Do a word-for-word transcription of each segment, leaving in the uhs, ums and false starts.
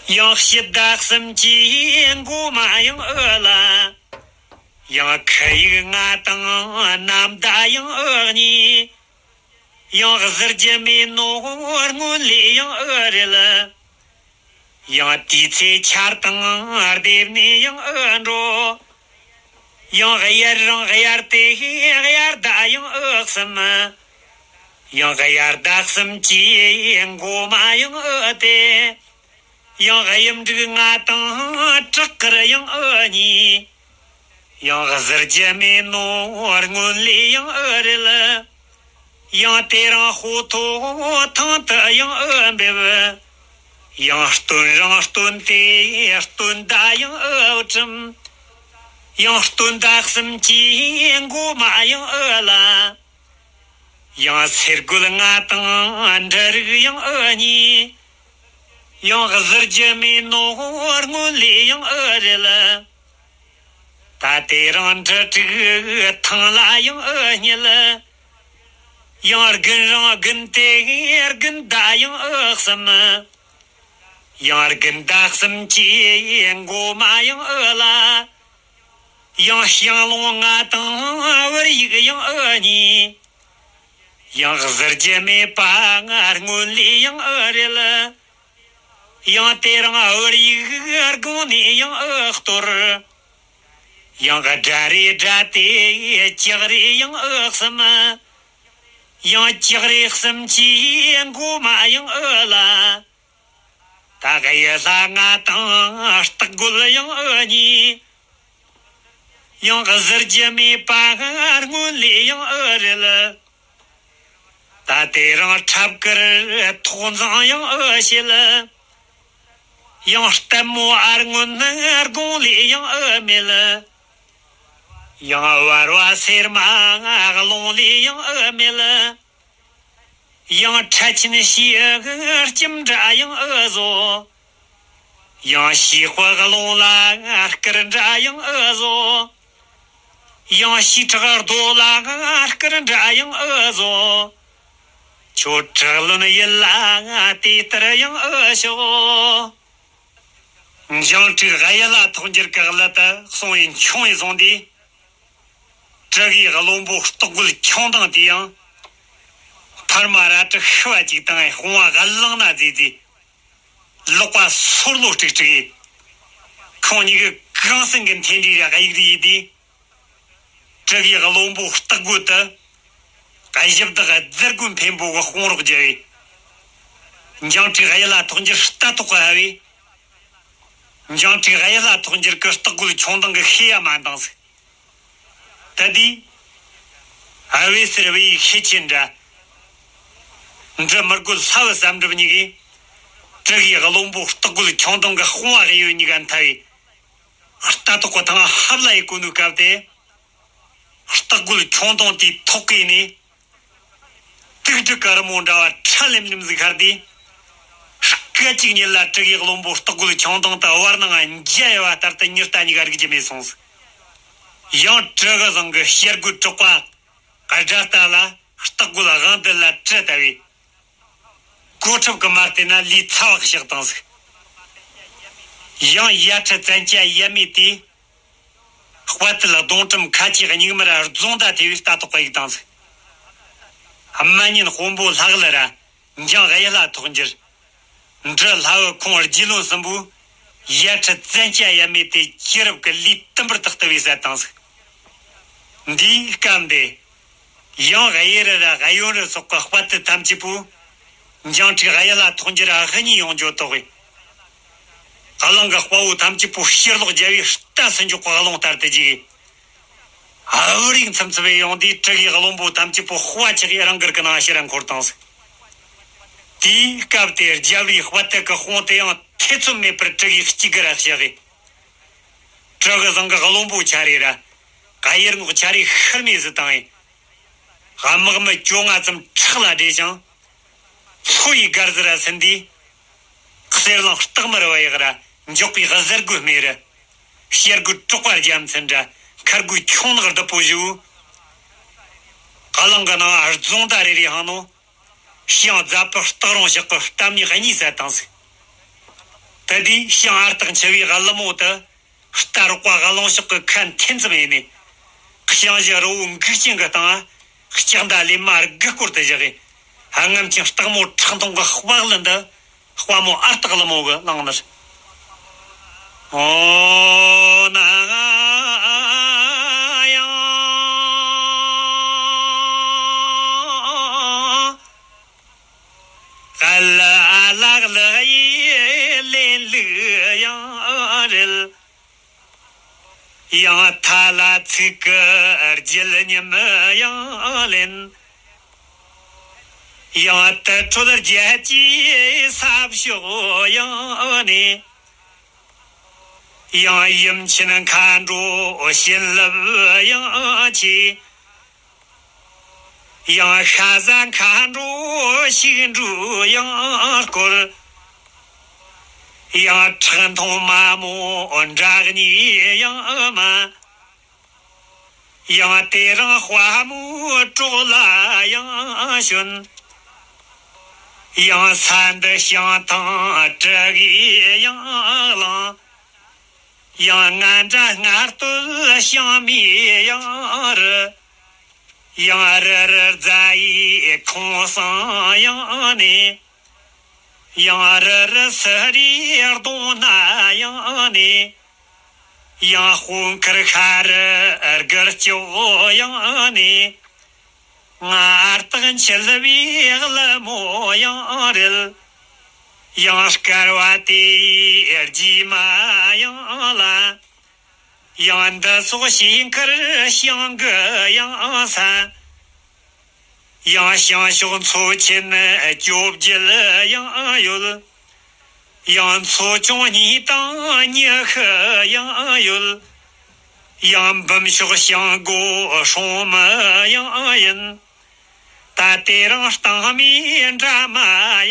ཡང་ཕྱི་ཟླ་གསུམ་གྱི་འགོ་མ་ཡང་ཨུ་ལ། ཡང་ཁ་ཡིག་ང་དང་ནམ་ཟླ་ཡང་ཨུ་གཉིས། ཡང་གཟི་རྒྱུ་མའི་ནོར་སྔོན་ལས་ཡང་ཨུ་རེད། ཡང་དུས་ཚེས་ཆར་དང་ལྡེབས་ནས་ཡང་ཨུ་འགྲོ། ཡང་དབྱར་རང་དབྱར་དེ་དབྱར་ཟླ་ཡང་ཨུ་གསུམ། ཡང་དབྱར་ཟླ་གསུམ་གྱི་འགོ་མ་ཡང་ཨུ་དེ། ཡང་གཡུ་འབྲུག་ང་དང་བྲག་དཀར་ཡང་ཨུ་གཉིས། ཡང་གཟི་རྒྱུ་མའི་ནོར་སྔོན་ལས་ཡང་ཨུ་རེད། ཡང་དེ་རིང་ཧོ་ཐོ་ཐང་དུ་ཡང་ཨུ་འབེབས། ཡང་སྟོན་རང་སྟོན་དེ་སྟོན་ཟླ་ཡང་ཨུ་གྲིམ། ཡང་སྟོན་ཟླ་གསུམ་གྱི་འགོ་མ་ཡང་ཨུ་ལ། ཡང་སེར་རྒོད་ང་དང་འབྲུ་རིགས་ཡང་ཨུ་གཉིས། ཡང་གཟི་རྒྱུ་མའི་ནོར་སྔོན་ལས་ཡང་ཨུ་རེད། ད་དེ་རིང་འབྲུ་དྲུག་ཐང་ལ་ཡང་ཨུ་གཉིས། ཡང་དགུན་རང་དགུན་དེ་དགུན་ཟླ་ཡང་ཨུ་གསུམ། ཡང་དགུན་ཟླ་གསུམ་གྱི་འགོ་མ་ཡང་ཨུ་ལ། ཡང་ཞིང་ལུང་ང་དང་བར་ཡིག་ཡང་ཨུ་གཉིས། ཡང་གཟི་རྒྱུ་མའི་པ་ང་སྔོན་ལས་ཡང་ཨུ་རེད། ཡང་དེ་རིང་བར་ཡིག་དགུང་ནས་ཡང་ཨུ་གཏོར། ཡང་དགྲ་རེ་དགྲ་དེ་ལྕགས་རེ་ཡང་ཨུ་གསུམ། ཡང་ལྕགས་རེ་གསུམ་གྱི་འགོ་མ་ཡང་ཨུ་ལ། ད་གཡུ་ལྷ་ང་དང་སྟག་རྒོད་ཡང་ཨུ་གཉིས། ཡང་གཟི་རྒྱུ་མའི་པ་སྔོན་ལས་ཡང་ཨུ་རེད། ད་དེ་རིང་ཁྲབ་དཀར་ཐོག་འཛིང་ཡང་ཨུ་བྱེད། ཡང་ལྟད་མོ་ཨར་སྔོན་དགུང་ལས་ཡང་ཨུ་མེད། ཡང་བར་བ་སེར་མ་རླུང་ལས་ཡང་ཨུ་མེད། ཡང་ཁྲ་ཆེན་ཤིའུ་ལྕམ་འདྲ་ཡང་ཨུ་བཟོ། ཡང་ཤིའུ་དཔལ་རླུང་ལ་སྐུར་འདྲ་ཡང་ཨུ་བཟོ། ཡང་ཤིའུ་ཁྲག་རྡོ་ལ་སྐུར་འདྲ་ཡང་ཨུ་བཟོ། ཁྱོད་ཁྲག་ལོན་ཡིད་ལ་དེ་ལྟར་ཡང་ཨུ་ཤོག། འཇང་ཕྲུག་གཡུ་ལྷ་ཐོག་འགྱུར་གི་གླུ་དེ་གསུང་བས་འཁྱོངས་ཡི་བཟུང་དུས། དྲུ་གུའི་བློན་པོ་སྟག་རྒོད་ཁྱུང་ལྡིང་དེ་ཡང་འཕར་མ་རལ་གྲི་ཤུ་བ་གཅིག་བཏང་ངས་དཔུང་བ་བླངས་ན་མཛེས་མཛེས། ལག་པ་སོར་ལོ་དཀྲུག་དཀྲུག་ཡས། ཁོང་གཉིས་ཀྱི་གང་སེང་གི་འཐེན་འདྲིས་ར་གཡུག་རེས་ཡིན་དུས། དྲུ་གུའི་བློན་པོ་སྟག་རྒོད་དེ། གཡུ་བདག་རྫ་རྒོད་འཕན་པོ་གི་དཔུང་རོགས་བརྒྱབ་པས། འཇང་ཕྲུག་གཡུ་ལྷ་ཐོག་འགྱུར་རྟ་ཐོག་གི་ཧ་བས། འཇང་ཕྲུག་གཡུ་ལྷ་ཐོག་འགྱུར་གི་སྟག་རྒོད་ཁྱུང་ལྡིང་གི་ཤེས་ཡ་མ་འདང་ཟིག། ད་དེ། ཨ་བེ་སེར་བེ་ཡི་ཤེད་ཆེན་འདྲ། འབྲི་མི་རྒོད་ལྷ་བུ་བསམ་གྲུབ་གཉིས་ཀས། དྲུ་གུའི་བློན་པོ་སྟག་རྒོད་ཁྱུང་ལྡིང་གི་དཔུང་བ་གཡས་གཡོན་གཉིས་ཀ་མཐའ་བས། རྟ་ཐོག་གི་ཐང་ཧབ་ལ་ཡི་གོ་ནུའི་སྐབས་དེ། སྟག་རྒོད་ཁྱུང་ལྡིང་དེའི་ཐོག་གི་ནས། དུག་སྦྲུལ་གི་རི་མོ་འདྲ་བ་ཁྲ་ལེམ་ལེམ་ཟིག་ཤར་དུས། སྐད་ཅིག་ཉིད་ལ་དྲུ་གུའི་བློན་པོ་སྟག་རྒོད་ཁྱུང་ལྡིང་དེ་བར་སྣང་ང་འཇའ་ཡལ་བ་ལྟར་དུ་མྱུར་ལྟ་གཉིས་ཀ་རིག་རྒྱུ་མེད་སོང་ཟིག། ཡང་དྲུ་གུ་བཟང་གི་ཤེལ་སྒོའི་གྲགས་པ་དགྲ་ལྟ་ལ་སྟག་རྒོད་དབང་འདུས་ལ་གྲི་བལྟ་བས། གོ་ཁྲབ་ཀྱིས་མ་བལྟས་ན་ལུས་ཚ་བ་གཤགས་བཏང་ཟིག། ཡང་ཡ་ཁྲི་བཙན་སྐྱ་ཡབ་མེས་དེས། དཔའ་ཐུལ་གདོང་གྲིམ་ཁ་ཆེ་སྙིགས་མར་རྫོང་མདའ་ཐེ་བའི་རྟ་ཐོག་གཡུགས་བཏང་ཟིག། རྨ་ཉིན་དཔོན་པོ་ལྷ་གླུ་ར་འཇང་གཡུ་ལྷ་ཐོག་འགྱུར། འབྲི་ལྷ་བུ་ཁོང་རྗེ་བློན་གསུམ་པོས་ཡ་ཁྲི་བཙན་སྐྱ་ཡབ་མེས་དེ་སྐྱེས་རབས་ཀྱི་ལུས་དུམ་བུར་དུ་བརྟུལ་བས་བསད་བཏང་ཟིག། འདིའི་སྐབས་འདི། ཡང་གཡས་རུ་ར་གཡོན་རུ་སོགས་ཀྱི་དཔའ་ཐུལ་ཐམས་ཅད་པོས། འཇང་ཕྲུག་གཡུ་ལྷ་ཐོག་འགྱུར་ར་གཉིས་ཡོང་འགྱོ་དོགས་པས། གླིང་གི་དཔའ་བོ་ཐམས་ཅད་པོ་ཕྱིར་ལོག་རྒྱབ་པས་རྟ་སུན་འགྱོག་གི་རླུང་ལྟར་དུ་རྒྱུག་གས། ཨ་བུ་རིགས་མཚམས་མཚམས་ཡོང་དུས་དྲུ་གུའི་བློན་པོ་ཐམས་ཅད་པོ་དཔའ་ཆགས་ཡས་རང་དགར་གྱི་ནང་ཕྱིར་འཁོར་བཏང་ཟིག། དེའི་སྐབས་དེ་རྒྱབ་རིའི་དཔའ་ཐུལ་གྱི་དཔུང་དེ་ཡང་ཐེ་ཚོམ་མེད་པར་དྲུ་གུའི་དཀྱིལ་གྱི་ར་བཤགས་གས། དྲུ་གུ་བཟང་གི་བློན་པོ་ཆ་རེ་ར་གཡུ་རྔོག་ཆ་རེ་ཤུར་མས་སུ་བཏང་ངས། དམག་མི་བཅོ་ལྔ་ཙམ་ཁྲག་ལ་བསྒྲལ་ཞིང་། མཚོ་ཡི་སྒར་ཟུར་ར་ཟིན་དུས། གསེར་གླིང་སྟག་དམར་བ་ཡག་ར་འཇོག་པའི་གཟར་རྒོད་སྨེ་རུ། བྱ་རྒོད་གྲགས་པ་རྒྱལ་མཚན་འདྲ་མཁར་དགུའི་ཁྱུང་ནག་རྡུལ་པོ་བཞི་བོ། གླིང་གི་ནང་རྫོང་མདའ་རེ་རེ་འཕངས་ནོ། ཤིང་རྫ་པུ་སྟག་རོང་ཞག་གི་གཏམ་ཉི་གཉིས་བསད་བཏང་ཟིག། དེ་དུས་ཞིང་ཨ་སྟག་འཆི་བའི་ཀླུ་མོ་དེ། རྟ་རོག་པ་གླང་ཤོག་གི་ཁ་འཐེན་ཙམ་ཡིན་ནས། ཞིང་བཞི་རི་བོ་འགུགས་ཅན་གྱི་སྟེང་། ལྕགས་མདའ་ལེབ་མ་དགུ་སྐོར་དུ་བཞག་གི། སྔོན་གྱི་སྟག་མོ་ཁྲག་འཐུང་གི་དཔའ་ཀླུ་འདི། དཔའ་མོ་ཨ་སྟག་ཀླུ་མོ་གིས་བླངས་ནི་རེད། ཨོ་ན་ཡང་། ཨ་ལ་ཨ་ལག་ལག་ཡིས་ལེན་ལུགས་ཡང་རེད། ཡང་ཐ་ལ་ཚིག་གི་རྒྱུད་ཉམས་ཡང་ལེན། ཡང་དུར་ཁྲོད་རྒྱལ་གྱི་ས་ཕྱོགས་ཡང་ནས། ཡང་ཡུམ་ཆེན་མཁའ་འགྲོ་བྱིན་རླབས་ཡང་ཆེ། ཡང་ཤ་ཟ་མཁའ་འགྲོ་ཞིག་འགྲོ་ཡང་སྐོར། ཡང་ཁྲག་འཐུང་མ་མོ་འདྲ་གཉིས་ཡང་མ། ཡང་དེ་རིང་དཔའ་མོའི་གྲོགས་ལ་ཡང་བྱོན། ཡང་ས་འདི་བྱང་ཐང་གྲུ་གིས་ཡང་བླངས། ཡང་ང་འདྲ་སྔར་སྟོད་བྱང་མའི་ཡང་རི། ཡང་རི་རི་རྫ་ཡི་ཁོང་སང་ཡང་ནས། ཡང་རི་རི་སི་རི་གདོང་ན་ཡང་ནས། ཡང་དཔུང་དཀར་ཤ་རི་དགུ་སྐྱོགས་ཡང་ནས། ང་ཨ་སྟག་འཆི་བའི་ཀླུ་མོ་ཡང་རེད། ཡང་སྐལ་བ་དེ་ཡི་རྗེས་མ་ཡང་ལ། ཡང་འདི་སོགས་ཞིང་ཁར་བྱང་གི་ཡང་ས། ཡང་བྱང་ཕྱོགས་མཚོ་ཆེན་བཅོ་བརྒྱད་ཡང་ཡོད། ཡང་མཚོ་ཆུང་གཉིས་དང་ཉི་ཤུ་ཡང་ཡོད། ཡང་འབུམ་ཕྱོགས་བྱང་སྒོ་སྲུང་མ་ཡང་ཡིན། ད་དེ་རིང་སྟག་མའི་འདྲ་མ་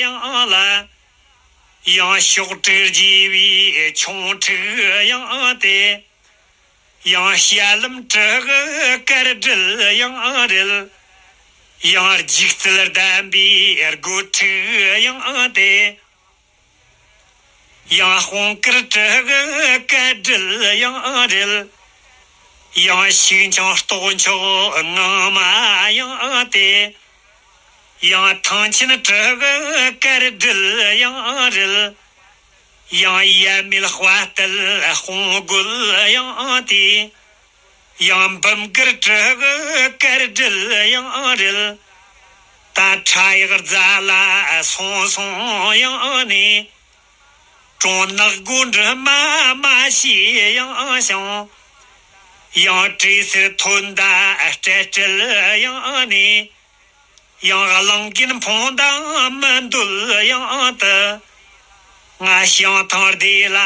ཡང་ལ། ཡང་ཕྱོགས་དྲུག་རྒྱས་པའི་ཁྱུང་དྲུག་ཡང་སྟེ། ཡང་བཤད་ལམ་དྲུག་གི་སྐར་སྦྲེལ་ཡང་རེད། ཡང་རྒྱུག་རྩལ་ལྡན་པའི་སྒོ་དྲུག་ཡང་སྟེ། ཡང་དཔུང་དཀར་དྲུག་གི་སྐར་སྦྲེལ་ཡང་རེད། ཡང་ཤུགས་འཆང་སྟོབས་མཆོག་ངང་མ་ཡང་སྟེ། ཡང་ཐང་ཆེན་དྲུག་གི་སྐར་སྦྲེལ་ཡང་རེད། ཡང་ཡབ་མེས་དཔའ་རྟུལ་དཔུང་རྒོད་ཡང་སྟེ། ཡང་འབུམ་དཀར་དྲུག་གི་སྐར་སྦྲེལ་ཡང་རེད། ད་ཁྲ་ཡག་རྫ་ལ་སོང་སོང་ཡང་ནས། གྲོང་ནག་སྒོ་འདྲི་མ་མ་ཤེས་ཡང་ཞིང་། ཡང་བྲེ་སེར་ཐོད་མདའ་སྤྲད་སྤྲད་ཡང་ནས། ཡང་གླང་རྒན་འཕུང་མདའ་མི་འདོད་ཡང་དུ། ང་བྱང་ཐང་སྡེ་ལ་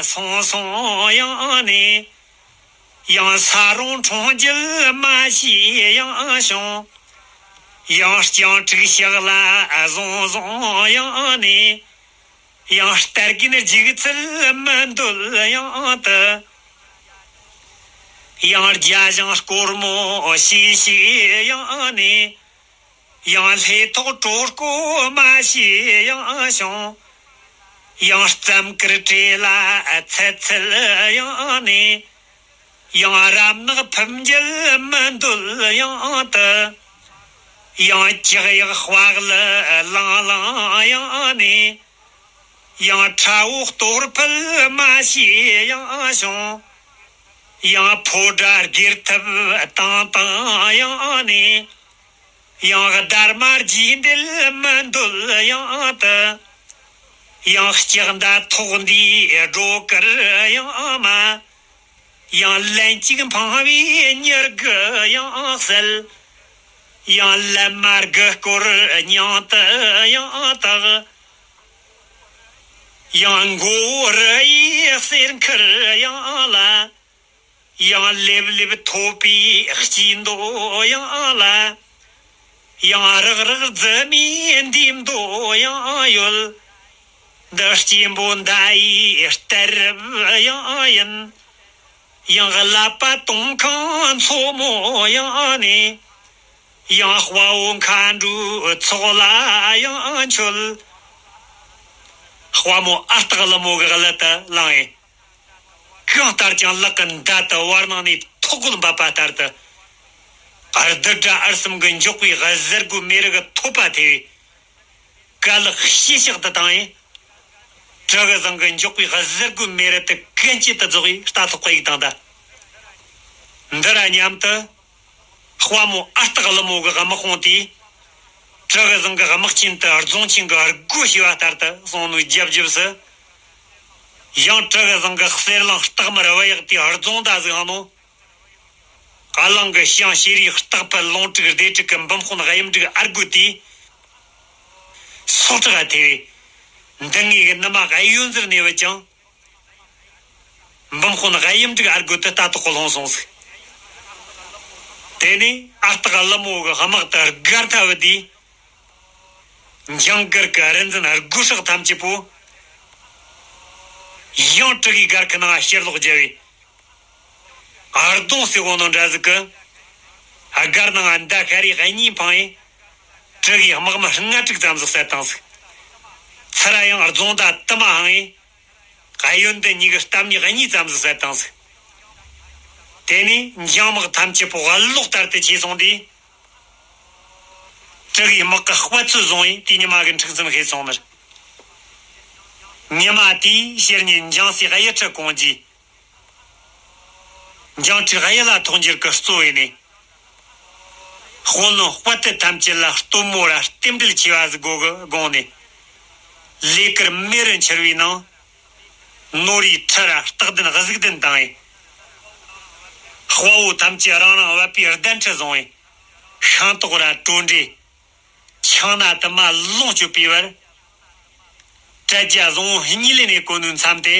སོང་སོང་ཡང་ནས། ཡང་ས་རོང་འཕྲོང་རྒྱུད་མ་ཤེས་ཡང་བྱུང་། ཡང་སྤྱང་ཕྲུག་ཕྱག་ལ་བཟུང་བཟུང་ཡང་ནས། ཡང་རྟ་རྒན་རྒྱུག་ཚུལ་མི་འདོད་ཡང་དུ། ཡང་རྒྱ་ཞང་སྒོར་མོ་ཤེས་ཤེས་ཡང་ནས། ཡང་ལྷེ་ཐོག་གྲོ་སྐོར་མ་ཤེས་ཡང་བྱུང་། ཡང་རྩམ་དཀར་བྲེ་ལ་ཚད་ཚད་ཡང་ནས། ཡང་རམ་ནག་ཕུམ་རྒྱུད་མི་འདོད་ཡང་དུ། ཡང་ལྕགས་ཡག་དཔའ་ལ་ལང་ལང་ཡང་ནས། ཡང་ཁྲ་བོ་གཏོར་ཕུད་མ་ཤེས་ཡང་བྱུང་། ཡང་ཕོ་བྲང་སྒེར་ཐབས་བཏང་བཏང་ཡང་ནས། ཡང་སྡར་མ་རྗེས་འདེད་མི་འདོད་ཡང་དུ། ཡང་ལྕགས་མདའ་ཐོག་འདིའི་སྒྲོ་དཀར་ཡང་མ། ཡང་ལན་གཅིག་འཕངས་པའི་མྱུར་དགུ་ཡང་གསལ། ཡང་ལན་མ་དགུ་སྐོར་སྙིང་དུ་ཡང་བཏགས། ཡང་མགོ་བོ་རི་ཡི་གསེར་འཁུར་ཡང་ལ། ཡང་ལེབ་ལེབ་ཐོད་པའི་སྐྱེས་མདོག་ཡང་ལ། ཡང་རག་རག་རྫི་མའི་འདེམས་མདོག་ཡང་ཡོད། འདི་སྐྱེན་པོ་མདའ་ཡི་གཏད་རབས་ཡང་ཡིན། ཡང་ཀླད་པ་དུང་ཁང་མཚོ་མོ་ཡང་ནས། ཡང་དཔའ་བོ་མཁའ་འགྲོའི་ཚོགས་ལ་ཡང་མཆོད། དཔའ་མོ་ཨ་སྟག་ཀླུ་མོ་གི་ཀླད་དུ་ལངས་ཡིན། གང་ལྟར་ཀྱང་ལག་གི་མདའ་དེ་བར་སྣང་ནས་ཐོག་རྒོལ་འབབ་པ་ལྟར་དུ། རྡུལ་སྒྲ་ཨར་གསུམ་གྱི་མགྱོགས་པའི་གཟེར་སྒོའི་མེ་རི་གི་ཐོད་པ་ཐེ་བས། རྐང་ལག་ཤེད་ཤག་ཏུ་བཏང་ཡིན། གྲི་གི་ཟངས་གི་མགྱོགས་པའི་གཟེར་སྒོའི་མེ་རི་དེ་གན་རྐྱལ་དུ་རྫོགས་པའི་རྟ་ཐོག་གི་ཡིག་དང་འདྲ། འདི་ར་མཉམ་དུ། དཔའ་མོ་ཨ་སྟག་ཀླུ་མོ་གི་དམག་དཔུང་དེས། གྲི་གི་ཟངས་གི་དམག་ཆེན་དུ་རྫོང་ཆེན་གྱི་སྒོ་ཕྱེ་བ་ལྟར་དུ་སོང་ནས་རྒྱབ་རྒྱབ་སུ། ཡང་གྲི་གི་ཟངས་གི་གསེར་གླིང་སྟག་དམར་བུ་ཡག་དེའི་རྫོང་མདའ་ཟིག་ཧང་ནོ། གླིང་གི་ཞང་ཤེས་རིག་སྟག་ཕུད་ལུང་དྲུག་སྡེ་དྲུག་གི་འབུམ་དཔོན་གཡུ་འབྲུག་ཨར་རྒོད་དེས། སྲོག་ཁྲག་ཐེ་བས། འདི་ངེད་ཀྱི་ནུ་མ་གཡུ་འཛིར་གནས་བུད་ཀྱང་། འབུམ་དཔོན་གཡུ་འབྲུག་ཨར་རྒོད་དེ་རྟ་ཐོག་གི་ལྷུང་སོང་ཟིག། དེ་ནས་ཨ་སྟག་ཀླུ་མོ་གི་དམག་དེ་སྒར་ཐལ་བུ་དེས། འཇང་སྒར་གྱི་རི་འཛིན་སྒོ་སྲག་ཐམས་ཅད་པོ། ཡང་གྲི་གི་སྒར་གྱི་ནང་ཕྱིར་ལོག་བརྒྱབ་པས། ཨར་གདོང་ཟེར་གོ་ནོ་འདྲ་ཟིག་གི། སྒར་ནང་མདའ་ཤ་རིགས་གཉིས་འཕངས་ཡིན། གྲི་གི་དམག་མི་ལྔ་དྲུག་ཙམ་ཟིག་བསད་བཏང་ཟིག། ཚུར་ཡང་རྫོང་མདའ་དུ་མ་འཕངས་ཡིན། གཡོན་འདི་གཉིས་ཀྱི་གཏམ་སྙན་གཉིས་ཙམ་ཟིག་བསད་བཏང་ཟིག། དེ་ནས་འཇང་དམག་ཐམས་ཅད་པོ་གློག་ལྟར་དུ་ཆས་སོང་དུས། གྲི་གི་དམག་གི་དཔའ་ཚོད་བཟུང་བས་དེ་ཉི་མ་གི་འཁྲུག་མཚམས་ཤེས་སོང་ནི་རེད། ཉི་མ་དེའི་ཕྱི་ཉིན་འཇང་སྲས་གཡུ་ཁྲི་གོང་རྗེས། འཇང་ཁྲི་གཡུ་ལྷ་ཐོག་འགྱུར་གྱི་གཙོ་བོ་ནས། དཔོན་བློན་དཔའ་རྟུལ་ཐམས་ཅད་ལ་སྟོན་མོ་ར་རྟེན་འབྲེལ་ཆེ་བ་ཟིག་དགོས་གི་དགོངས་ནས། ལས་ཀར་མེ་རུ་འཆར་བའི་ནང་། ནོར་བུའི་ཁྲི་ར་སྟག་གདན་གཟིག་གདན་བཏང་ཡིན། དཔའ་བོ་ཐམས་ཅད་རང་རང་བབས་པའི་གདན་ཁྲི་བཟུང་ཡིན། ཤིང་ཏོག་ར་གྲོ་འབྲས། ཆང་སྣ་དུ་མ་ལོངས་སྤྱོད་པའི་བར། དྲ་རྒྱ་བཟང་བོ་གཉིས་ལས་ནས་གོ་ནོའི་མཚམས་ཏེ།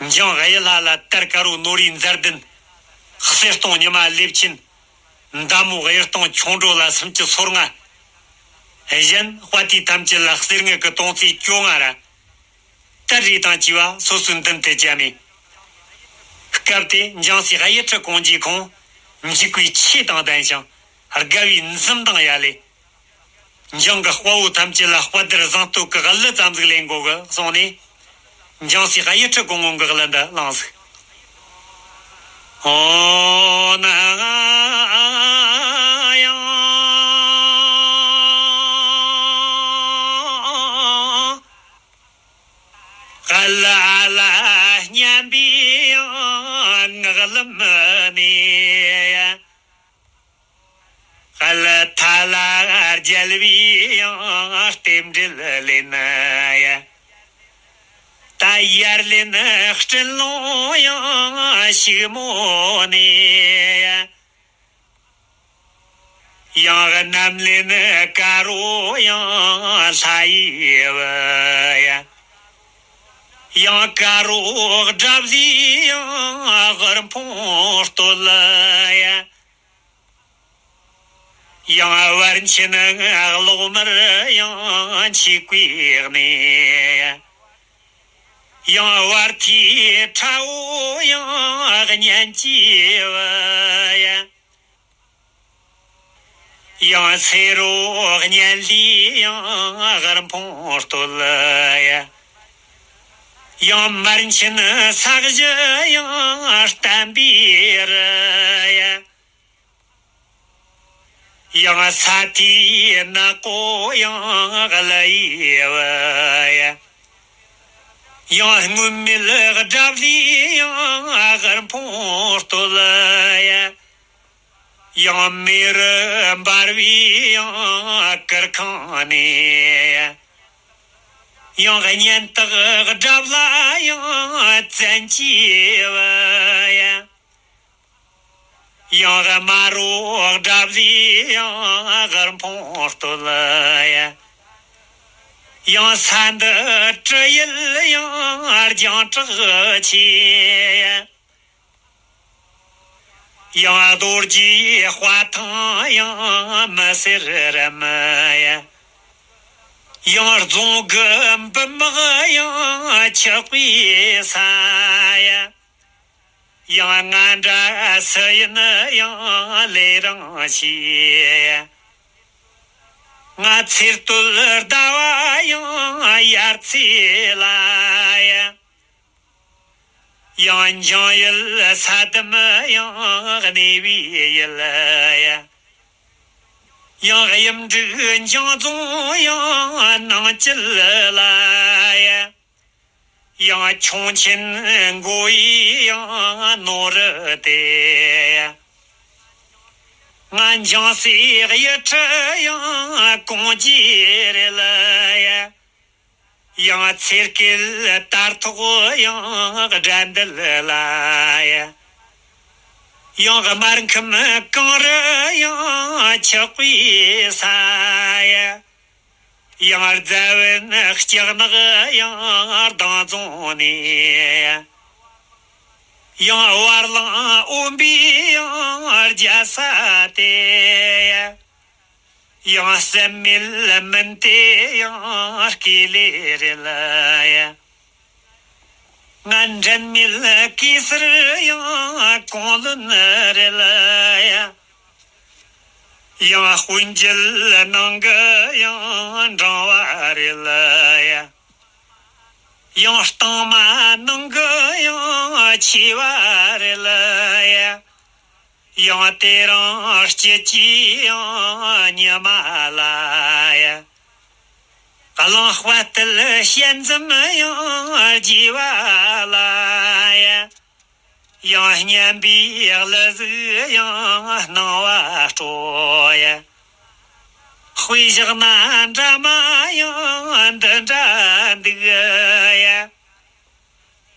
འཇང་གཡུ་ལྷ་ལ་དར་དཀར་བོ་ནོར་བུའི་མཛའ་གདན། གསེར་སྟོང་ཉི་མ་ལེབ་ཆེན། མདའ་མོ་གཡུ་སྟོང་ཁྱུང་འགྲོ་ལ་སུམ་ཅུ་སོ་ལྔ། གཞན་དཔའ་རྟུལ་ཐམས་ཅད་ལ་གསེར་དངུལ་གྱི་དོང་ཙེ་བཅོ་ལྔ་ར། སྟར་རེ་དང་བཅས་པ་སོ་སོའི་མདུན་དུ་བཅའ་མེད། སྐབས་དེ་འཇང་སྲས་གཡུ་ཁྲི་གོང་རྗེས་ཁོང་འཇིགས་པའི་ཆོས་དང་ལྡན་ཞིང་དགའ་བའི་འཛུམ་མདངས་ཡལ་ལེ། འཇང་གི་དཔའ་བོ་ཐམས་ཅད་ལ་དཔའ་དར་གཟེངས་བསྟོད་ཀྱི་གླུ་ཙམ་ཟིག་ལེན་དགོས་གི་གསུངས་ནས། འཇང་སྲས་གཡུ་ཁྲི་གོང་འོག་གི་གླུ་འདི་བླངས་ཟིག། ཨོ་ན་ཡང་། ག་ལ་ལ་སྙན་པའི་ངག་ལམ་ནས། ག་ལ་ཐ་ལ་རྒྱལ་བའི་རྟེན་འབྲེལ་ལེན་ཡ། ད་ཡར་ལེན་སྤྲིན་ལོང་ཡང་ཞིག་མོ་ནས། ཡང་གནམ་ལེན་དཀར་རོ་ཡང་ལྷ་ཡི་བུ་ཡ། ཡང་དཀར་རོ་དགྲ་བླའི་ཡང་དབུལ་ཕོངས་བསྟོད་ཡ། ཡང་བར་ཆེན་གློག་དམར་ཡང་ཆོས་གོས་གནས། ཡང་བར་ཐིའི་ཁྲ་བོ་ཡང་གཉན་གྱི་བུ་ཡ། ཡང་སེ་རོ་གཉན་ལྷའི་ཡང་དབུལ་ཕོངས་བསྟོད་ཡ། ཡང་མར་ཆེན་ས་གཞི་ཡང་བརྟན་པའི་རི་ཡ། ཡང་ས་མཐའི་ནག་པོ་ཡང་གླུ་ཡི་བུ་ཡ། ཡང་སྔོན་མེད་དགྲ་བླའི་ཡང་དབུལ་ཕོངས་བསྟོད་ཡ། ཡང་མེ་རུ་འབར་བའི་ཡང་གུར་ཁང་ནས། ཡང་གཉེན་སྟག་དགྲ་བླ་ཡང་བཙན་གྱི་བུ་ཡ། ཡང་དམར་རོ་དགྲ་བླའི་ཡང་དབུལ་ཕོངས་བསྟོད་ཡ། ཡང་ས་འདི་དྲི་ཡུལ་ཡང་རྒྱང་གྲགས་ཆེ་ཡ། ཡང་རྡོ་རྗེའི་དཔའ་ཐང་ཡང་མི་སེར་རམ་ཡ། ཡང་རྫོང་གི་འབུམ་དམག་ཡང་ཆགས་པའི་ས་ཡ། ཡང་ང་འདྲ་སུ་ཡིན་ཡང་ལས་རང་བྱས། ང་ཚེ་སྟོད་ཟླ་བ་ཡང་ཡར་ཚེས་ལ་ཡ། ཡང་འཇང་ཡུལ་ས་དམ་ཡང་གནས་པའི་ཡུལ་ཡ། ཡང་གཡུ་འབྲུག་འཇང་རྫོང་ཡང་ནང་བཅུད་ལ་ཡ། ཡང་ཁྱུང་ཆེན་མགོ་ཡི་ཡང་ནོར་དེ། ང་འཇང་སའི་གཡུ་ཁྲི་ཡང་གོང་རྒྱས་རེད་ལ་ཡ། ཡང་ཚེར་སྐལ་དར་ཐོག་ཡང་དགྲ་འདུལ་ལ་ཡ། ཡང་དམར་ཁམས་གངས་རི་ཡང་ཆགས་པའི་ས་ཡ། ཡང་རྫ་བོན་ལྕགས་ནག་ཡང་ལྡང་རྫོང་ནས། ཡང་བར་གླིང་འོམ་པའི་ཡང་རྒྱལ་ས་དེ། ཡང་སྲན་མེད་མུན་དེ་ཡང་སྐེ་ལེ་རེད་ལ་ཡ། ང་འགྲན་མེད་གེ་སར་ཡང་གོང་བློན་རེད་ལ་ཡ། ཡང་དཔོན་བརྒྱུད་ནང་གི་ཡང་འབྲང་བ་རེད་ལ་ཡ། ཡང་རྟིང་མ་ནང་གི་ཡང་ཆེ་བ་རེད་ལ་ཡ། ཡང་དེ་རིང་སྐྱིད་ཀྱི་ཡང་ཉི་མ་ལ་ཡ། གླིང་དཔལ་དུལ་ཞལ་འཛོམས་ཡང་རྒྱས་པ་ལ་ཡ། ཡང་སྙན་པའི་གླུ་གཟུགས་ཡང་སྣང་བ་སྤྲོ་ཡ། དཔེ་བཞག་ན་འདྲ་མ་ཡང་འདི་འདྲ་འདུག་ཡ།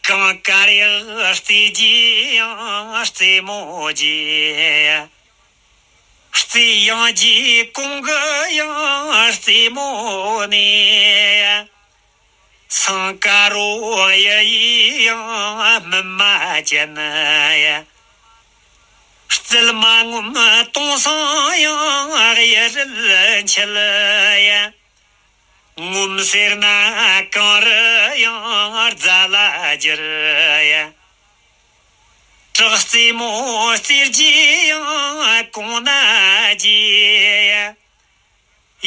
གངས་དཀར་ཡག་རྩེ་རྗེས་ཡང་རྩེ་མོ་རྗེས། རྩེ་ཡང་རྗེས་གོང་གི་ཡང་རྩེ་མོ་ནས། སང་དཀར་རོ་གཡུ་ཡི་ཡང་སྨིན་མ་ཅན་ཡ། རྩལ་མ་ངོམ་དུང་སང་ཡང་གཡུ་རལ་འཁྱིལ་ཡ། ངོམ་ཟེར་ན་གངས་རི་ཡང་རྫ་ལ་བསྒྱུར་ཡ། བྲག་རྩེ་མོ་རྩེ་རྗེས་ཡང་གོང་ན་རྗེས་ཡ།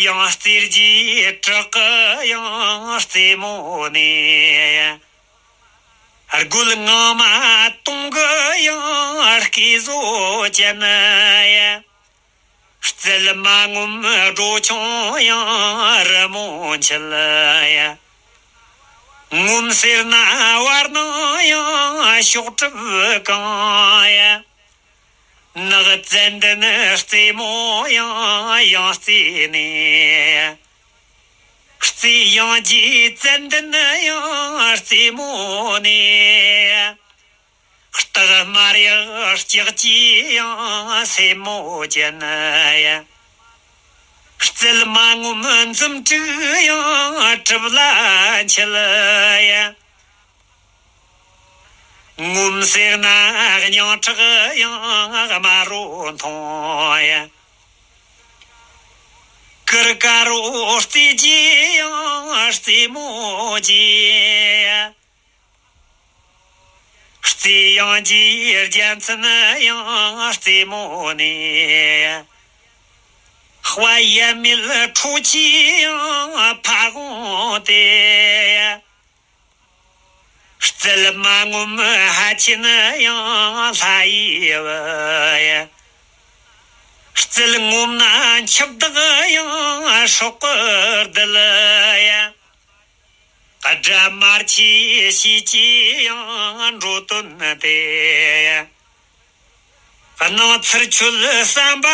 ཡང་རྩེ་རྗེས་བྲག་གི་ཡང་རྩེ་མོ་ནས་ཡ། རྒོད་ངང་མ་དུང་གི་ཡང་སྐེད་བཟོ་ཅན་ཡ། རྩལ་མ་ངོམ་སྒྲོ་ཆུང་ཡང་རི་མོ་འཁྱིལ་ཡ། ངོམ་ཟེར་ན་བར་སྣང་ཡང་ཤོག་གྲུབ་གང་ཡ། ནགས་ཙན་དན་རྩེ་མོ་ཡང་ཡང་རྩེ་ནས་ཡ། རྩེ་ཡང་རྗེས་ཙན་དན་ཡང་རྩེ་མོ་ནས་ཡ། སྟག་དམར་ཡག་ལྕགས་ཀྱི་ཡང་སེན་མོ་ཅན་ཡ། རྩལ་མ་ངོམ་འཛུམ་དྲུག་ཡང་གྲིབ་ལ་འཁྱིལ་ཡ། ངོམ་ཟེར་ན་སྙིང་ཁྲག་ཡང་དམར་རོ་འཐུང་ཡ། གུར་དཀར་རོ་རྩེ་རྗེས་ཡང་རྩེ་མོ་རྗེས་ཡ། རྩེ་ཡང་རྗེས་རྒྱལ་མཚན་ཡང་རྩེ་མོ་ནས། དཔའ་ཡ་མེད་ཁྲོ་ཆུའི་ཡང་ཕ་བོང་དེ། རྩལ་མ་ངོམ་ཧ་ཆེན་ཡང་ལྷ་ཡི་བུ། རྩལ་ངོམ་ན་འཆི་བདག་ཡང་སྲོག་གི་རྡུལ། དགྲ་དམར་ཆས་ཤེས་ཀྱི་ཡང་འགྲོ་དོན་དེ། སྣང་ཚུལ་ཆོད་བསམ་པ་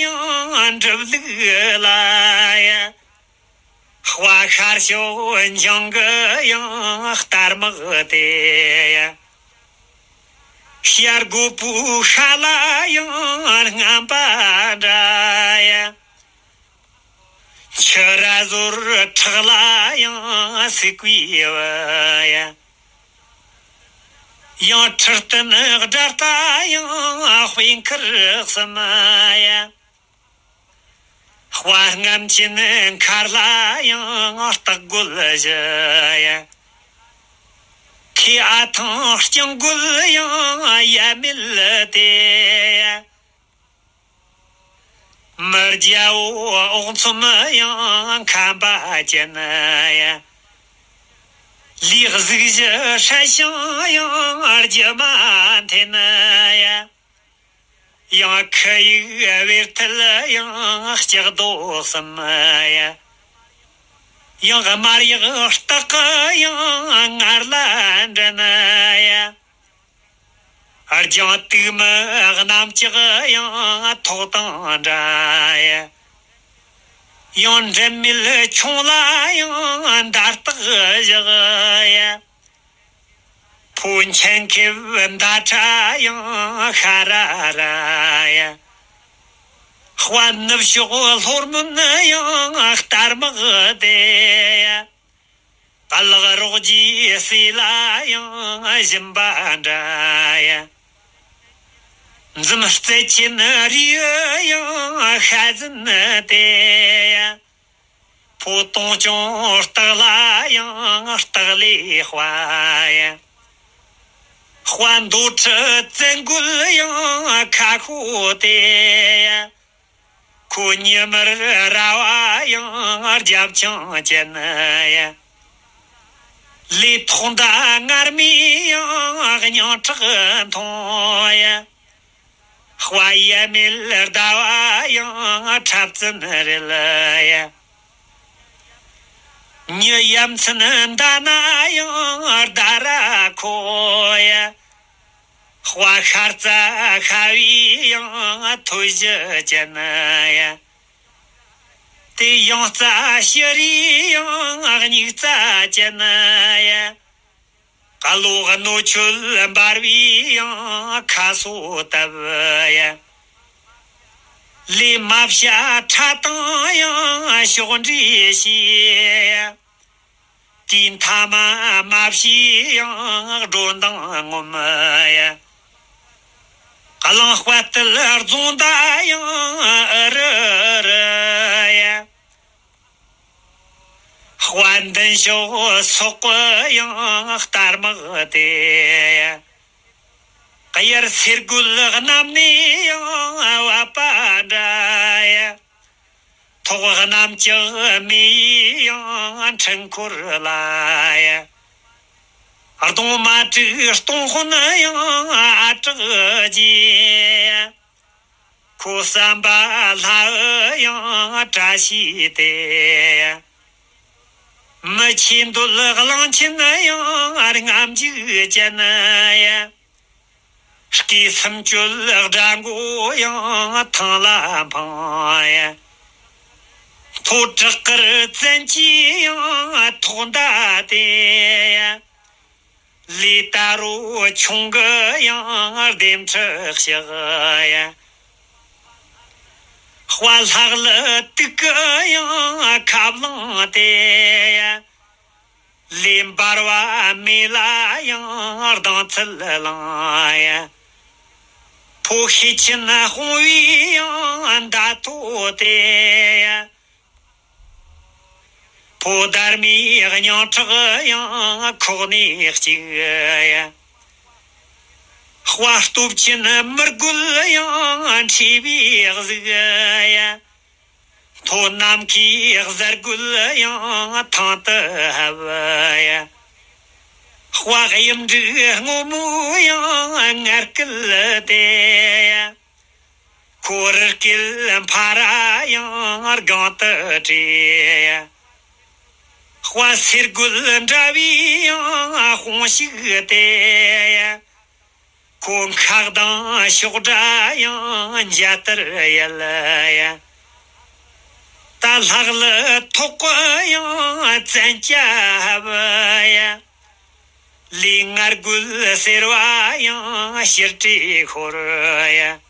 ཡང་འགྲུབ་ལུགས་ལ། དཔའ་ཤར་ཕྱོགས་འཇང་གི་ཡང་རྟ་དམག་དེ། བྱ་རྒོད་པོའི་ཤ་ལ་ཡང་རྔམ་པ་འདྲ་ཡ། ཁྱི་ར་ཟོར་ཁྲག་ལ་ཡང་སིག་པའི་བུ་ཡ། ཡང་ཁྲི་སྟན་དགྲ་ལྟ་ཡང་དཔེ་འཁར་གསུམ་ཡ། དཔའ་རྔམ་ཆེན་མཁར་ལ་ཡང་སྟག་རྒོད་བཞི་ཡ། ཁོས་ཨ་ཐང་རྐྱང་རྒོད་ཡང་ཡ་མེད་དེ་ཡ། མི་རྒྱལ་པོ་ཨོག་ཚོམ་ཡང་ཁམས་པ་ཅན་ཡ། ལས་གཟུགས་གཞི་སྲ་ཞིང་ཡང་རྒྱུ་མ་འཐེན་ཡ། ཡང་ཁུ་ཡིག་བེར་ཐལ་ཡང་ལྕགས་རྡོ་གསུམ་ཡ། ཡང་དམར་ཡག་སྟག་ཡང་ངར་ལ་འདྲེན་ཡ། རྒྱང་དུག་མི་གནམ་ལྕགས་ཡང་ཐོག་དང་འདྲ་ཡ། ཡང་འགྲན་མེད་ཁྱུང་ལ་ཡང་མདའ་སྟག་བཞག་ཡ། ཕོ་མཆན་ཁེབས་མདའ་ཁྲ་ཡང་ཤ་ར་ར་ཡ། དཔའ་ནུབ་ཕྱོགས་ལྷོར་མོན་ཡང་རྟ་དམག་དེ་ཡ། ལག་རོགས་ཀྱི་སྲས་ལ་ཡང་སྦྱིན་པ་འདྲ་ཡ། འཛུམ་རྩེ་ཆེན་རིའི་ཡང་ཤ་ཟན་དེ་ཡ། ཕོ་སྟོང་སྐྱོང་སྟག་ལ་ཡང་སྟག་ལས་དཔའ་ཡ། དཔའ་མདོ་ཁྲི་བཙན་རྒོད་ཡང་ཁ་ཤོ་དེ་ཡ། ཁོ་ཉི་མར་ར་བ་ཡང་རྒྱབ་ཆང་ཅན་ཡ། ལས་ཐོག་མདའ་ངར་མའི་ཡང་སྙིང་ཁྲག་འཐུང་ཡ། དཔའ་ཡ་མེད་ཟླ་བ་ཡང་འཁྲབ་ཚན་རེད་ཡ། མྱི་ཡ་མཚན་མདའ་ན་ཡང་ཟླ་ར་ཁོ་ཡ། དཔའ་ཤར་རྩ་ཤ་བའི་ཡང་ཐོད་གཞི་ཅན་ཡ། དེ་ཡང་རྩ་ཤི་རིའི་ཡང་སྙིགས་རྩ་ཅན་ཡ། བློ་གནོད་ཆུ་འབར་བའི་ཡང་ཁ་སོ་བཏབ་ཡ། ལས་མ་བྱ་ཁྲ་དང་ཡང་ཕྱོགས་འདྲེས་བྱས་ཡ། དེའི་མཐའ་མ་མ་བྱས་ཡང་སྒྲོ་མདངས་ངོམ་ཡ། གླང་དཔའ་རྟུལ་རྫོང་མདའ་ཡང་ཨ་རི་རི་ཡ། དཔའ་མདུན་ཕྱོགས་སོག་པོ་ཡང་རྟ་དམག་དེ་ཡ། དབྱར་སེར་རྒོད་གནམ་ནས་ཡང་བབས་པ་འདྲ་ཡ། ཐོག་གནམ་ལྕགས་མེ་ཡི་ཡང་འཕྲུལ་འཁོར་ལ་ཡ། གདོང་མ་དྲུག་སྟོང་དཔོན་ཡང་ཨ་གྲགས་རྗེ། ཁོ་བསམ་པ་ལྷ་ཡང་བཀྲ་ཤིས་ཏེ། མི་ཆེ་འདོད་གླང་ཆེན་ཡང་རྔམ་འཇུག་ཅན་ཡ། སྐེ་སུམ་ཅུ་དགྲ་མགོ་ཡང་ཐང་ལ་འཕངས་ཡ། མཐོ་བྲག་དཀར་བཙན་གྱི་ཡང་ཐོག་མདའ་དེ་ཡ། ལས་ད་རུང་ཆུང་གི་ཡང་ལྡེམ་ཁྲི་གཤགས་ཡ། དཔའ་ལྷག་ལུ་དུག་གི་ཡང་ཁ་བླངས་དེ་ཡ། ལས་འབར་བ་མེ་ལ་ཡང་ལྡང་ཚུལ་བླངས་ཡ། ཕོ་ཤེད་ཆེན་དཔུང་བའི་ཡང་མདའ་ཐོ་དེ་ཡ། ཕོ་སྡར་མའི་སྙིང་ཁྲག་ཡང་ཁོག་ནས་གཅིག་ཡ། དཔའ་སྟོབས་ཆེན་མི་རྒོད་ཡང་མཁྲིས་པའི་གཟུགས་ཡ། མཐོ་ནམ་མཁའི་གཟར་རྒོད་ཡང་ཐང་དུ་ཧབ་ཡ། དཔའ་གཡུ་འབྲུག་སྔོན་མོ་ཡང་ངར་སྐད་དེ་ཡ། ཁོ་རི་སྐེད་འཕར་ཡང་སྒང་དུ་བྲེས་ཡ། དཔའ་སེར་རྒོད་འདྲ་བའི་ཡང་དཔུང་ཤུགས་དེ་ཡ། ཁོ་མཁའ་ལྡིང་གཤོག་སྒྲ་ཡང་འཇའ་ལྟར་ཡལ་ཡ། ད་ལྷག་ལུ་ཐོག་གི་ཡང་བཙན་སྐྱ་ཧབ་ཡ། ལས་ངར་རྒོད་སེར་བ་ཡང་ཕྱིར་བྲེས་ཤོར་ཡ།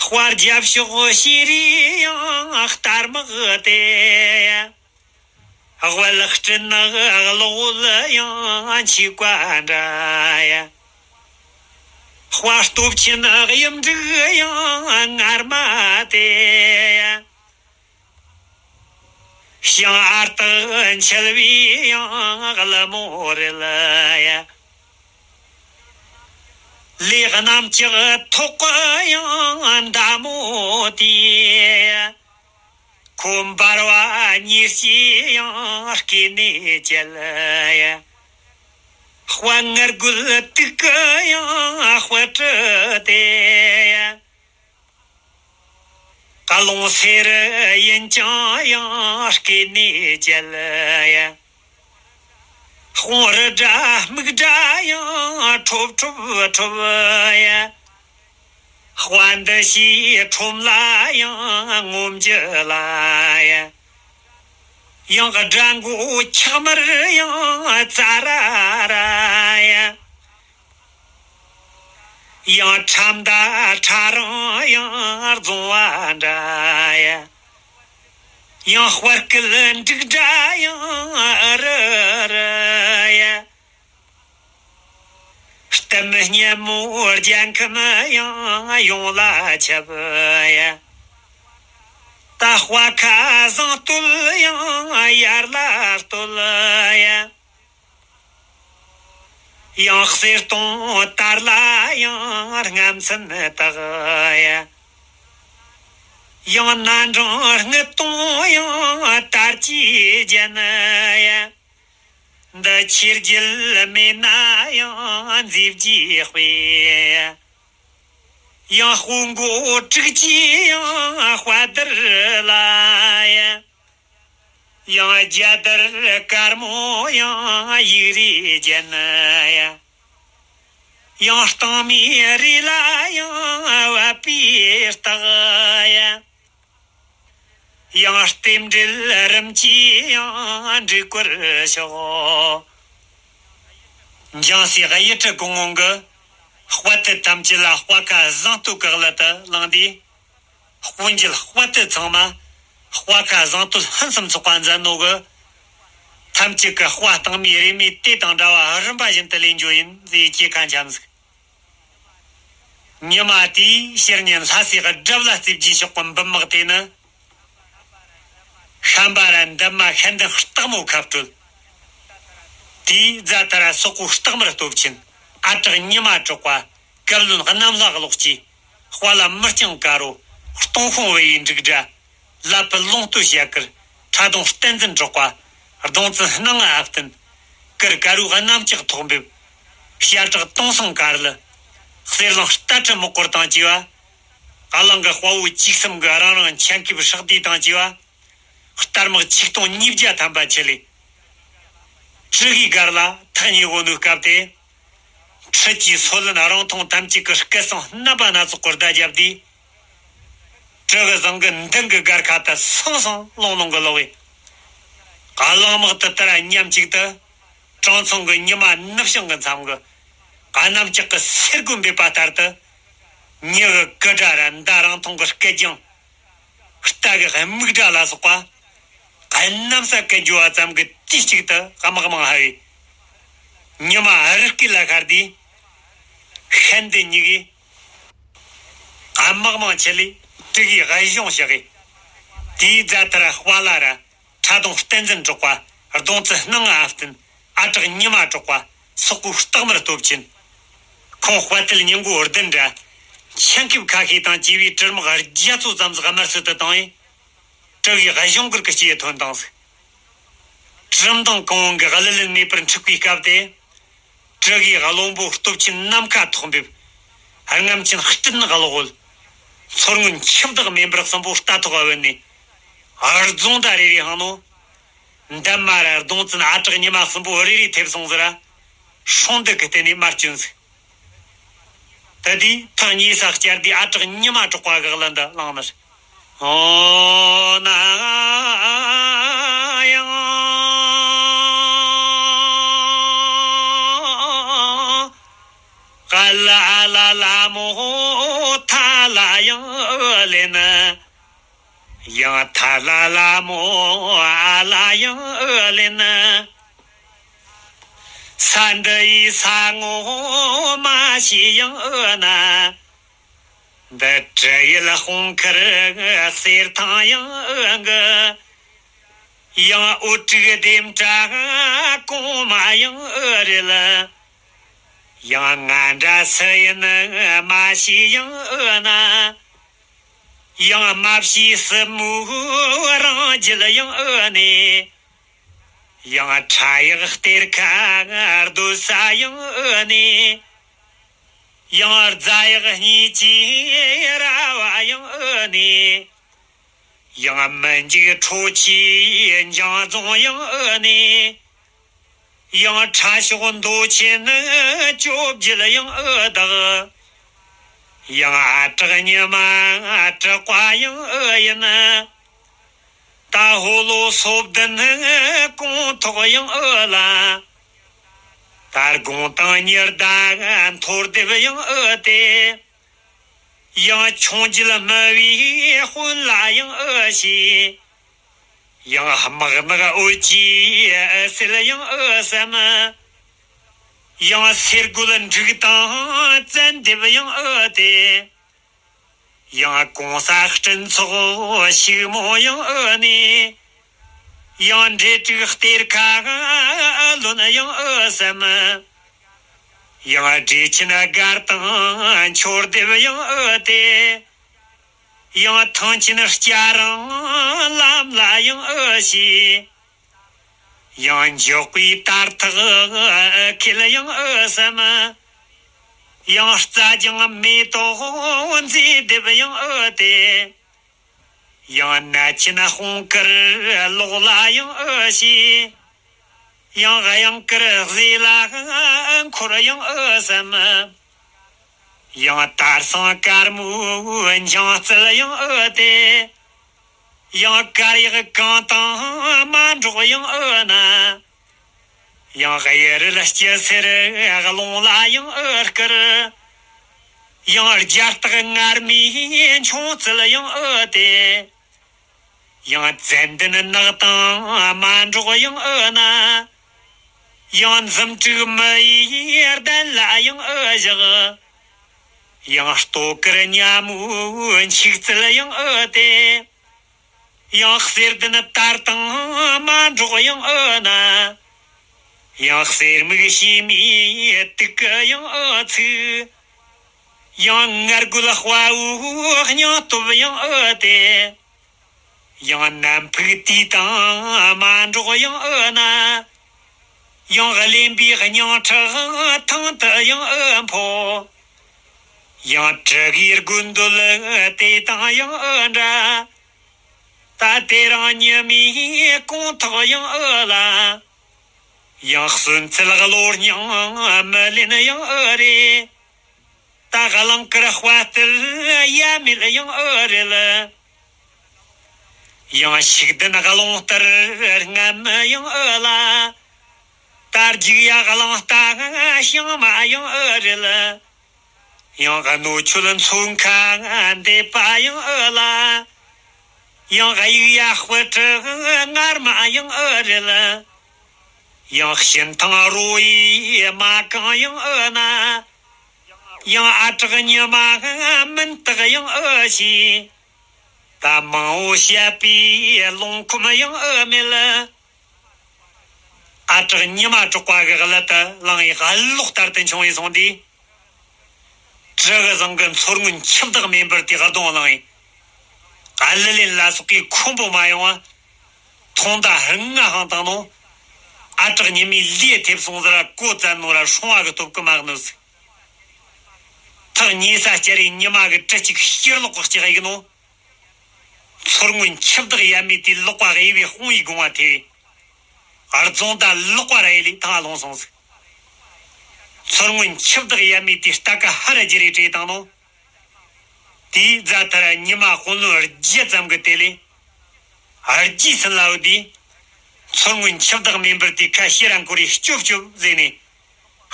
དཔའ་རྒྱབ་ཕྱོགས་ཤེས་རིག་ཡང་རྟ་དམག་དེ་ཡ། དབལ་སྤྲིན་ནག་གློག་འོད་ཡང་འཁྱུག་པ་འདྲ་ཡ། དཔའ་སྟོབས་ཆེན་གཡུ་འབྲུག་ཡང་ངར་མ་དེ་ཡ། ཞིང་ཨར་སྟག་འཆལ་བའི་ཡང་ཀླུ་མོ་རེད་ཡ། ལས་རྣམས་ཀྱི་ཐོག་གི་ཡང་མདའ་མོ་དེ། ཁོ་འབར་བ་ཉེར་སྐྱེས་ཡང་སྐེད་ནས་བཅད། དཔའ་ངར་རྒོད་དུག་གི་ཡང་དཔའ་དྲི་དེ། རླུང་སེར་ཡིན་ཀྱང་ཡང་སྐེད་ནས་བཅད། དཔུང་རི་སྒྲ་སྨུག་སྒྲ་ཡང་ཁྲོབ་ཁྲོབ་ཁྲོབ། དཔའ་འདི་ཞེས་ཁྲོམ་ལ་ཡང་ངོམ་རྒྱུ་ལ། ཡང་དགྲ་མགོ་འཁྱག་དམར་ཡང་ཙ་ར་ར། ཡང་ཁྲམ་མདའ་ཁྲ་རིང་ཡང་རྫོང་བ་འདྲ། ཡང་དཔའ་སྐད་འབྲུག་སྒྲ་ཡང་ཨ་རི་རི། གཏམ་སྙན་མོ་རྒྱལ་ཁམས་ཡང་ཡོངས་ལ་ཁྱབ། ད་དཔའ་ཁ་བཟང་བསྟོད་ཡང་ཡར་ལ་བསྟོད། ཡང་གསེར་སྟོང་དར་ལ་ཡང་རྔམ་སེམས་དག། ཡང་ནན་འབྲང་རྔུལ་སྟོང་ཡང་དར་གྱིས་བརྒྱན། འདི་ཆོས་རྒྱལ་མེད་ན་ཡང་མཛེས་བརྗིད་དཔེ། ཡང་དཔུང་མགོ་དྲུག་ཅུའི་ཡང་དཔའ་དར་ལ། ཡང་རྒྱལ་དར་དཀར་མོ་ཡང་ཡིག་རིས་བརྒྱན། ཡང་རྟིང་མའི་རི་ལ་ཡང་བབས་པའི་རྟགས། ཡང་རྟེན་འབྲེལ་རིམ་གྱིས་ཡང་འགྲིག་པར་ཤོག། འཇང་སྲས་གཡུ་ཁྲི་གོང་ངོ་གི་དཔའ་རྟུལ་ཐམས་ཅད་ལ་དཔའ་ཁ་བཟང་བསྟོད་ཀྱི་གླུ་དེ་བླངས་ཏེ། དཔོན་བརྒྱུད་དཔའ་རྟུལ་ཚང་མ་དཔའ་ཁ་བཟང་བསྟོད་ཕུན་སུམ་ཚོགས་པ་མཛད་ནོ་གི། ཐམས་ཅད་ཀྱི་དཔའ་རྟིང་མའི་རེ་མོས་དེ་དང་འདྲ་བ་རིམ་པ་བཞིན་དུ་ལེན་རྒྱུ་ཡིན་ཟེར་གྱི་ཁ་འཆམ་ཟིག། ཉི་མ་དེའི་ཕྱི་ཉིན་ལྷ་སའི་སྒྲུབ་ལ་རྩེ་བརྒྱུད་ཤོག་གི་འབུམ་དམག་དེ་ནི། ཤམ་པ་ར་འདབ་མ་ཤན་ལྡན་སྟག་མོ་ཁ་སྤྲོད། དེའི་རྫ་དར་སོག་པོའི་སྟག་དམར་སྟོབས་ཆེན་ཨ་གྲགས་ཉི་མ་གྲགས་པ་བཀའ་བློན་གནམ་ལྷ་གློག་སྐྱེས། དཔའ་ལ་མི་རྐྱང་དཀར་རོ། སྟོང་ཕུང་བུ་ཡི་འབྲུག་སྒྲ། ལ་ཕུ་ལོངས་སྟོད་ཞལ་དཀར། ཁྲ་གདོང་བསྟན་འཛིན་གྲགས་པ། གདོང་བཙུན་སྣང་ང་ཨ་བསྟན། གུར་དཀར་རུ་གནམ་ལྕགས་ཐོག་འབེབས། ཞལ་གྲགས་སྟོང་སང་དཀར་ལི། གསེར་གླིང་རྟ་ཁྲི་མོ་སྐོར་དང་བཅས་པ། གླིང་གི་དཔའ་བོ་བཅུ་གསུམ་གྱིས་རང་རང་མཆན་ཁེབས་ཧྲག་བསྡུས་དང་བཅས་པ། རྟ་དམག་ཆིག་སྟོང་ཉིས་བརྒྱ་ཐམ་པ་ཆེད་ལས། གྲུ་གུའི་སྒར་ལ་ཐག་ཉེ་བོ་ནུས་སྐབས་ཏེ། ཁྲི་ཀྱི་སོ་ལན་རིང་ཐུང་ཐམས་ཅད་ཀྱི་སྐད་གསང་སྣ་པ་སྣ་ཚོགས་ཀྱི་བརྡ་བརྒྱབ་དུས། གྲུ་གུ་བཟང་གི་མདུན་གྱི་སྒར་ཁ་དུ་སང་སང་ལོང་ལོང་གི་ལོག་བས། གླང་དམག་དུ་དར་མཉམ་གཅིག་ཏུ། དྲང་ཚང་གི་ཉི་མ་ནུབ་བྱང་གི་མཚམས་ཀྱི། གནམ་ལྕགས་ཀྱི་སེར་སྒོ་འབེབས་པ་ལྟར་དུ། མྱི་གི་སྐུ་དགྲ་ར་མདའ་རིང་ཐུང་གི་སྐད་རྒྱང་། རྟ་གི་སྨུག་སྒྲ་ལ་སོགས་པ། གནམ་ས་གི་འགྱུ་བ་ཙམ་གྱི་དུས་གཅིག་ཏུ་དམག་མང་ཧ་བས། ཉི་མ་རི་སྐེད་ལ་ཤར་དུས། ཤན་འདི་གཉིས་ཀས་དམག་མང་ཆེད་ལས་གྲུ་གུའི་གཞུང་བཤགས་གས། དེའི་རྫ་དར་དཔའ་ལ་ར་ཁྲ་གདོང་བསྟན་འཛིན་གྲགས་པ། གདོང་བཙུན་སྣང་ང་ཨ་བསྟན། ཨ་གྲགས་ཉི་མ་གྲགས་པ། སོག་པོའི་སྟག་དམར་སྟོབས་ཆེན། ཁོང་དཔའ་རྟུལ་ཉིན་མགོ་བདུན་འདྲ། མཆན་ཁེབས་ཁ་ཤས་དང་བཅས་པའི་གྲུ་དམག་བརྒྱ་ཚོ་ཙམ་ཟིག་དམར་གསོད་དུ་བཏང་བས། གྲུ་གུའི་གཞུང་སྒར་གྱི་སྐྱེས་ཐོན་དང་ཟིག། གྲུ་མདང་གང་བོ་གི་གླུ་ལེན་མེད་པར་འཁྲུགས་པའི་སྐབས་དེ། གྲུ་གུའི་བློན་པོ་སྟོབས་ཆེན་ནམ་མཁའ་ཐོག་འབེབས། རྔམ་ཆེན་སྤྲིན་ནག་གློག་འོད། མཚོ་སྔོན་འཆི་བདག་མེ་འབར་གསུམ་པོ་རྟ་ཐོག་ག་བུད་ནས། རྫོང་དང་རེ་རེ་འཕངས་ནོ། འདབ་མ་ར་གདོང་བཙུན་ཨ་གྲགས་ཉི་མ་གསུམ་པོ་རེ་རེ་ཐེབས་སོང་ཟེར་ར། སྲུང་འདུག་གི་སྟེང་ནས་མར་བཅོན་ཟིག། ད་དེའི་ཐག་ཉེ་ས་བསྐྱར་དུས་ཨ་གྲགས་ཉི་མ་གྲགས་པ་གི་གླུ་འདི་བླངས་ནི་རེད། ཨོ་ན་ཡང་། ཨ་ལ་ཨ་ལ་ལ་མོ་ཐ་ལ་ཡང་ལེན། ཡང་ཐ་ལ་ལ་མོ་ཨ་ལ་ཡང་ལེན། ས་འདི་ཡི་ས་ངོ་མ་ཤེས་ཡང་ན། འདི་གྲུ་ཡུལ་དཔུང་ཁར་གསེར་ཐང་ཡང་གི། ཡང་འུ་དྲུག་ལྡེམ་དྲ་གོང་མ་ཡང་རེད། ཡང་ང་འདྲ་སུ་ཡིན་མ་ཤེས་ཡང་ཨུ་ན། ཡང་མ་ཤེས་སྲིན་མོའི་རང་རྒྱུད་ཡང་ཨུ་ནི། ཡང་ཁྲ་ཡག་གཏེར་ཁ་སྡོད་ས་ཡང་ཨུ་ནི། ཡང་རྫ་ཡག་གཉིས་ཀྱི་ར་བ་ཡང་ཨུ་ནི། ཡང་མི་འཇིགས་ཁྲོ་ཆུའི་འཇང་རྫོང་ཡང་ཨུ་ནི། ཡང་ཁྲ་ཤོག་མདོ་ཆེན་ནི་བཅོ་བརྒྱད་ཡང་ཨུ་དག། ཡང་ཨ་བྲག་ཉི་མ་དྲེག་པ་ཡང་ཨུ་ཡིན། ད་ཧོ་ལོ་སོ་བདུན་ནི་གོང་ཐོག་ཡང་ཨུ་ལ། ད་དགོང་དང་ཉི་ཟླ་མཐོ་སྡེབ་ཡང་ཨུ་སྟེ། ཡང་ཆུང་རྒྱུད་སྨུ་བའི་དཔོན་ལ་ཡང་ཨུ་ཞེས། ཡང་དམག་ནག་འོད་ཀྱི་ཨུ་སེལ་ཡང་ཨུ་བསམ། ཡང་སེར་རྒོད་འབྲུག་དང་བཙན་སྡེབ་ཡང་ཨུ་སྟེ། ཡང་གོང་ས་སྤྲིན་ཚོགས་ཕྱུག་མོ་ཡང་ཨུ་ནི། ཡང་འབྲས་དྲུག་གཏེར་ཁ་ཨུ་ལོན་ཡང་ཨུ་བསམ། ཡང་འབྲས་ཆེན་སྒར་དང་མཆོད་སྡེབ་ཡང་ཨུ་སྟེ། ཡང་ཐང་ཆེན་སྐྱ་རིང་ལམ་ལ་ཡང་ཨུ་ཞེས། ཡང་འཇོག་པའི་དར་ཐག་ཁེལ་ཡང་ཨུ་བསམ། ཡང་རྩྭ་ལྗང་མེ་ཏོག་མཛེས་སྡེབ་ཡང་ཨུ་སྟེ། ཡང་ནད་ཆེན་དཔུང་དཀར་ལོག་ལ་ཡང་ཨུ་ཞེས། ཡང་གཡང་དཀར་ཟས་ལ་འཁོར་ཡང་ཨུ་བསམ། ཡང་དར་སང་དཀར་མོའི་འཇང་རྩལ་ཡང་ཨུ་སྟེ། ཡང་དཀར་ཡག་གང་དང་མ་འགྲོགས་ཡང་ཨུ་ན། ཡང་གཡུ་རལ་སྐྱི་སེར་རླུང་ལ་ཡང་ཨུ་བསྐུར། ཡང་རྒྱ་སྟག་ངར་མའི་མཆོང་རྩལ་ཡང་ཨུ་སྟེ། ཡང་ཙན་དན་ནགས་དང་མ་འགྲོགས་ཡང་ཨུ་ན། ཡང་འཛུམ་དྲུག་མི་ཡི་གདན་ལ་ཡང་ཨུ་བཞག། ཡང་ལྟོ་དཀར་ཉ་མོའི་འཆིག་རྩལ་ཡང་ཨུ་སྟེ། ཡང་གསེར་ལྡན་དར་དང་མ་འགྲོགས་ཡང་ཨུ་ན། ཡང་གསེར་མིག་ཤེས་མའི་དུག་གི་ཡང་ཨུ་ཚིག། ཡང་ངར་རྒོད་དཔའ་བོའི་སྙིང་སྟོབས་ཡང་ཨུ་སྟེ། ཡང་ནམ་ཕུགས་དུས་དང་མ་འགྲོགས་ཡང་ཨུ་ན། ཡང་གླེན་པའི་སྙིང་ཁྲག་ཐང་དུ་ཡང་ཨུ་འཕོ། ཡང་དྲི་གི་རྒོད་འདོད་དེ་དང་ཡང་ཨུ་འདྲ། ད་དེ་རིང་ཉི་མའི་གོང་ཐོག་ཡང་ཨུ་ལ། ཡང་གསོན་ཚུལ་གློ་སྙིང་མི་ལེན་ཡང་ཨུ་རེད། ད་གླང་དཀར་དཔའ་རྟུལ་ཡ་མེད་ཡང་ཨུ་རེད། ཡང་ཤུགས་ལྡན་རླུང་ལྟར་རྔམ་ཡང་ཨུ་ལ། ད་རྒྱུག་ཡ་གླང་རྟ་ཤིང་མ་ཡང་ཨུ་རེད། ཡང་གནོད་ཆུ་ལ་མཚོན་ཁ་འདེབས་པ་ཡང་ཨུ་ལ། ཡང་གཡུག་ཡ་དཔུ་གྲི་ངར་མ་ཡང་ཨུ་རེད། ཡང་ཤིན་ཐང་རོ་ཡི་མ་གང་ཡང་ཨུ་ན། ཡང་ཨ་བྲག་ཉི་མ་མུན་སྟེགས་ཡང་ཨུ་ཞེས། ད་མང་བོ་བཤད་པའི་ལོང་ཁོམ་ཡང་ཨུ་མེད། ཨ་བྲག་ཉི་མ་དྲེག་པ་གི་གླུ་དེ་བླངས་ཡི་གློག་ལྟར་དུ་འཆང་ཡི་སོང་དུས། གྲི་གུ་བཟང་གི་མཚོ་སྔོན་ཆུ་བདག་མེ་འབར་དེ་གདོང་བླངས་ཡི། གླུ་ལེན་ལ་སོགས་ཀྱི་ཁོམ་པོ་མ་ཡོང་བ། ཐོང་ད་ཧང་ང་ཧང་བཏང་ནོ། ཨ་བྲག་ཉི་མའི་ལུས་ཐེབས་སོང་ཟེར་གོ་བཙན་ནོ་ར་སྲུང་བ་གི་སྟོབས་ཀྱིས་མ་གནོད་ཟིག། ཐག་ཉེ་ས་བསྐྱར་རེ་ཉི་མ་གི་གྲི་གཅིག་ཕྱིར་ལོག་གི་ལྕགས་ཡིག་ནོ། མཚོ་སྔོན་ཆུ་བདག་ཡབ་མེས་དེ་ལག་པ་གཡས་པའི་དཔུང་ཡིག་དགོངས་པ་ཐེ། རྫོང་དང་ལག་པ་ར་ཡེ་ལི་ཐང་ལོང་སོང་ཟིག། མཚོ་སྔོན་ཆུ་བདག་ཡབ་མེས་དེ་རྟ་ཀ་ཧ་ར་ཇི་རེ་བྲེས་བཏང་ནོ། དེའི་རྫ་ཐར་ཉི་མ་དཔོན་བློན་བརྒྱད་ཙམ་གི་དེ་ལས། རྗེས་ཟིན་ལ་འོ་དེ། མཚོ་སྔོན་ཆུ་བདག་མེ་འབར་དེ་ཁ་ཤེ་ར་འཁོར་རེ་སྐྱོབ་སྐྱོབ་ཟེར་ནས།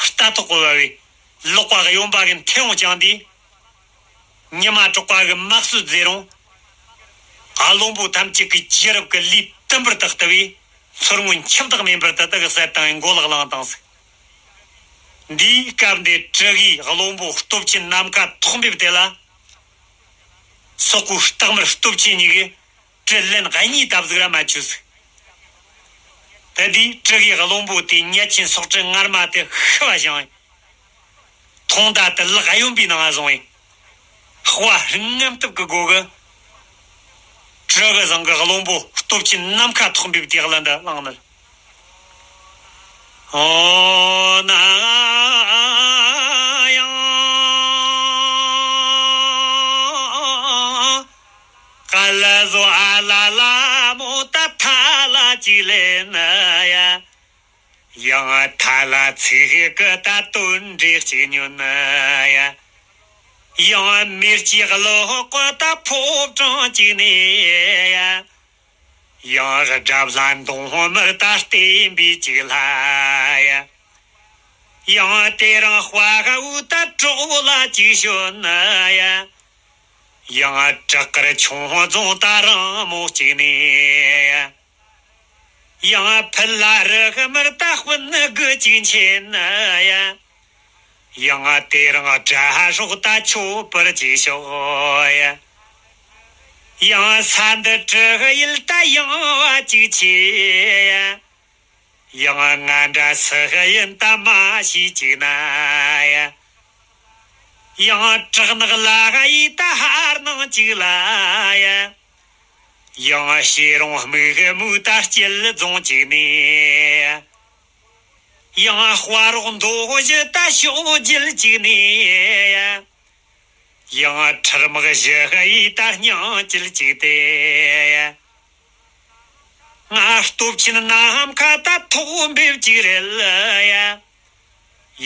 རྟ་ཐོག་གི་བབས་པས་ལག་པ་གཡོན་པ་གི་མཐེ་བོང་བཅིངས་ཏེ། ཉི་མ་དྲེག་པ་གི་དམག་སྲོལ་མཛད་རུང་། བློན་པོ་ཐམས་ཅད་ཀྱི་རྒྱུད་རབས་ཀྱི་ལུས་དུམ་བུར་དུ་བརྟུལ་བས་མཚོ་སྔོན་ཆུ་བདག་མེ་འབར་དེ་དག་གི་གསལ་དང་མགོ་ལག་བླངས་བཏང་ཟིག། འདིའི་སྐབས་འདི་གྲི་གུའི་བློན་པོ་སྟོབས་ཆེན་ནམ་མཁའ་ཐོག་འབེབས་དེ་ལ། སོག་པོའི་སྟག་དམར་སྟོབས་ཆེན་གཉིས་ཀྱིས་གྲི་ལན་གཉིས་བཏབ་ཟིག་ར་མ་ཆོད་ཟིག། ད་དེའི་གྲི་གུའི་བློན་པོ་དེ་ཉལ་ཆེན་སོག་གྲི་ངར་མ་དེ་ཤི་བ་བཞེངས། ཁོང་ད་དུ་ལག་གཡོན་པའི་ནང་བཟུང་བས། དཔའ་རྔམ་སྟབས་ཀྱི་སྒོ་གི། གྲི་གུ་བཟང་གི་བློན་པོ་སྟོབས་ཆེན་ནམ་མཁའ་ཐོག་འབེབས་དེ་གླུ་འདི་བླངས་ནི། ཨོ་ན་ཡང་ཀ་ལ་བཟོ་ཨ་ལ་ལ་མོ་ད་ཐ་ལ་ཅིག་ལེ་ན་ཡ། ཡང་ཐ་ལ་ཚིག་གི་ད་དོན་འདྲི་གཅིག་ཉོན་ན་ཡ། ཡང་མེར་གྱི་གློག་གོ་ད་ཕོབ་གྲང་གཅིག་ནི་ཡ། ཡང་དགྲ་ལྷ་མདུང་མར་ད་བསྟན་པའི་གཅིག་ལྷ་ཡ། ཡང་དེ་རིང་དཔའ་བོ་ད་གྲོགས་ལ་གཅིག་ཞོན་ན་ཡ། ཡང་བྲག་དཀར་ཆུང་རྫོང་ད་རང་མོ་གཅིག་ནི་ཡ། ཡང་ཕུ་ལ་རི་མར་ད་སྤུན་དགུ་གཅིག་མཁྱེན་ན་ཡ། ཡང་དེ་རིང་དགྲ་སྲོག་ད་ཆོད་པར་གཅིག་ཤོག་ཡ། ཡང་ས་འདི་གྲུ་ཡིལ་ད་ཡང་བ་གཅིག་ཆེ་ཡ། ཡང་ང་འདྲ་སུ་ཡིན་ད་མ་ཤེས་གཅིག་ན་ཡ། ཡང་བྲག་ནག་ལ་ཡི་ད་ཧར་ནང་གཅིག་ལ་ཡ། ཡང་ཤེས་རུང་དམུས་དམུས་ད་སྐྱིད་རྫོང་གཅིག་ནས། ཡང་དཔའ་རོགས་མདོ་བཞི་ད་ཕྱོགས་བརྒྱད་གཅིག་ནས། ཡང་ཁྲིར་དམག་བཞི་ཡི་ད་སྙིང་བཅུད་གཅིག་སྟེ། ང་སྟོབས་ཆེན་ནམ་མཁའ་ད་ཐོག་འབེབས་གཅིག་རེད་ཡ།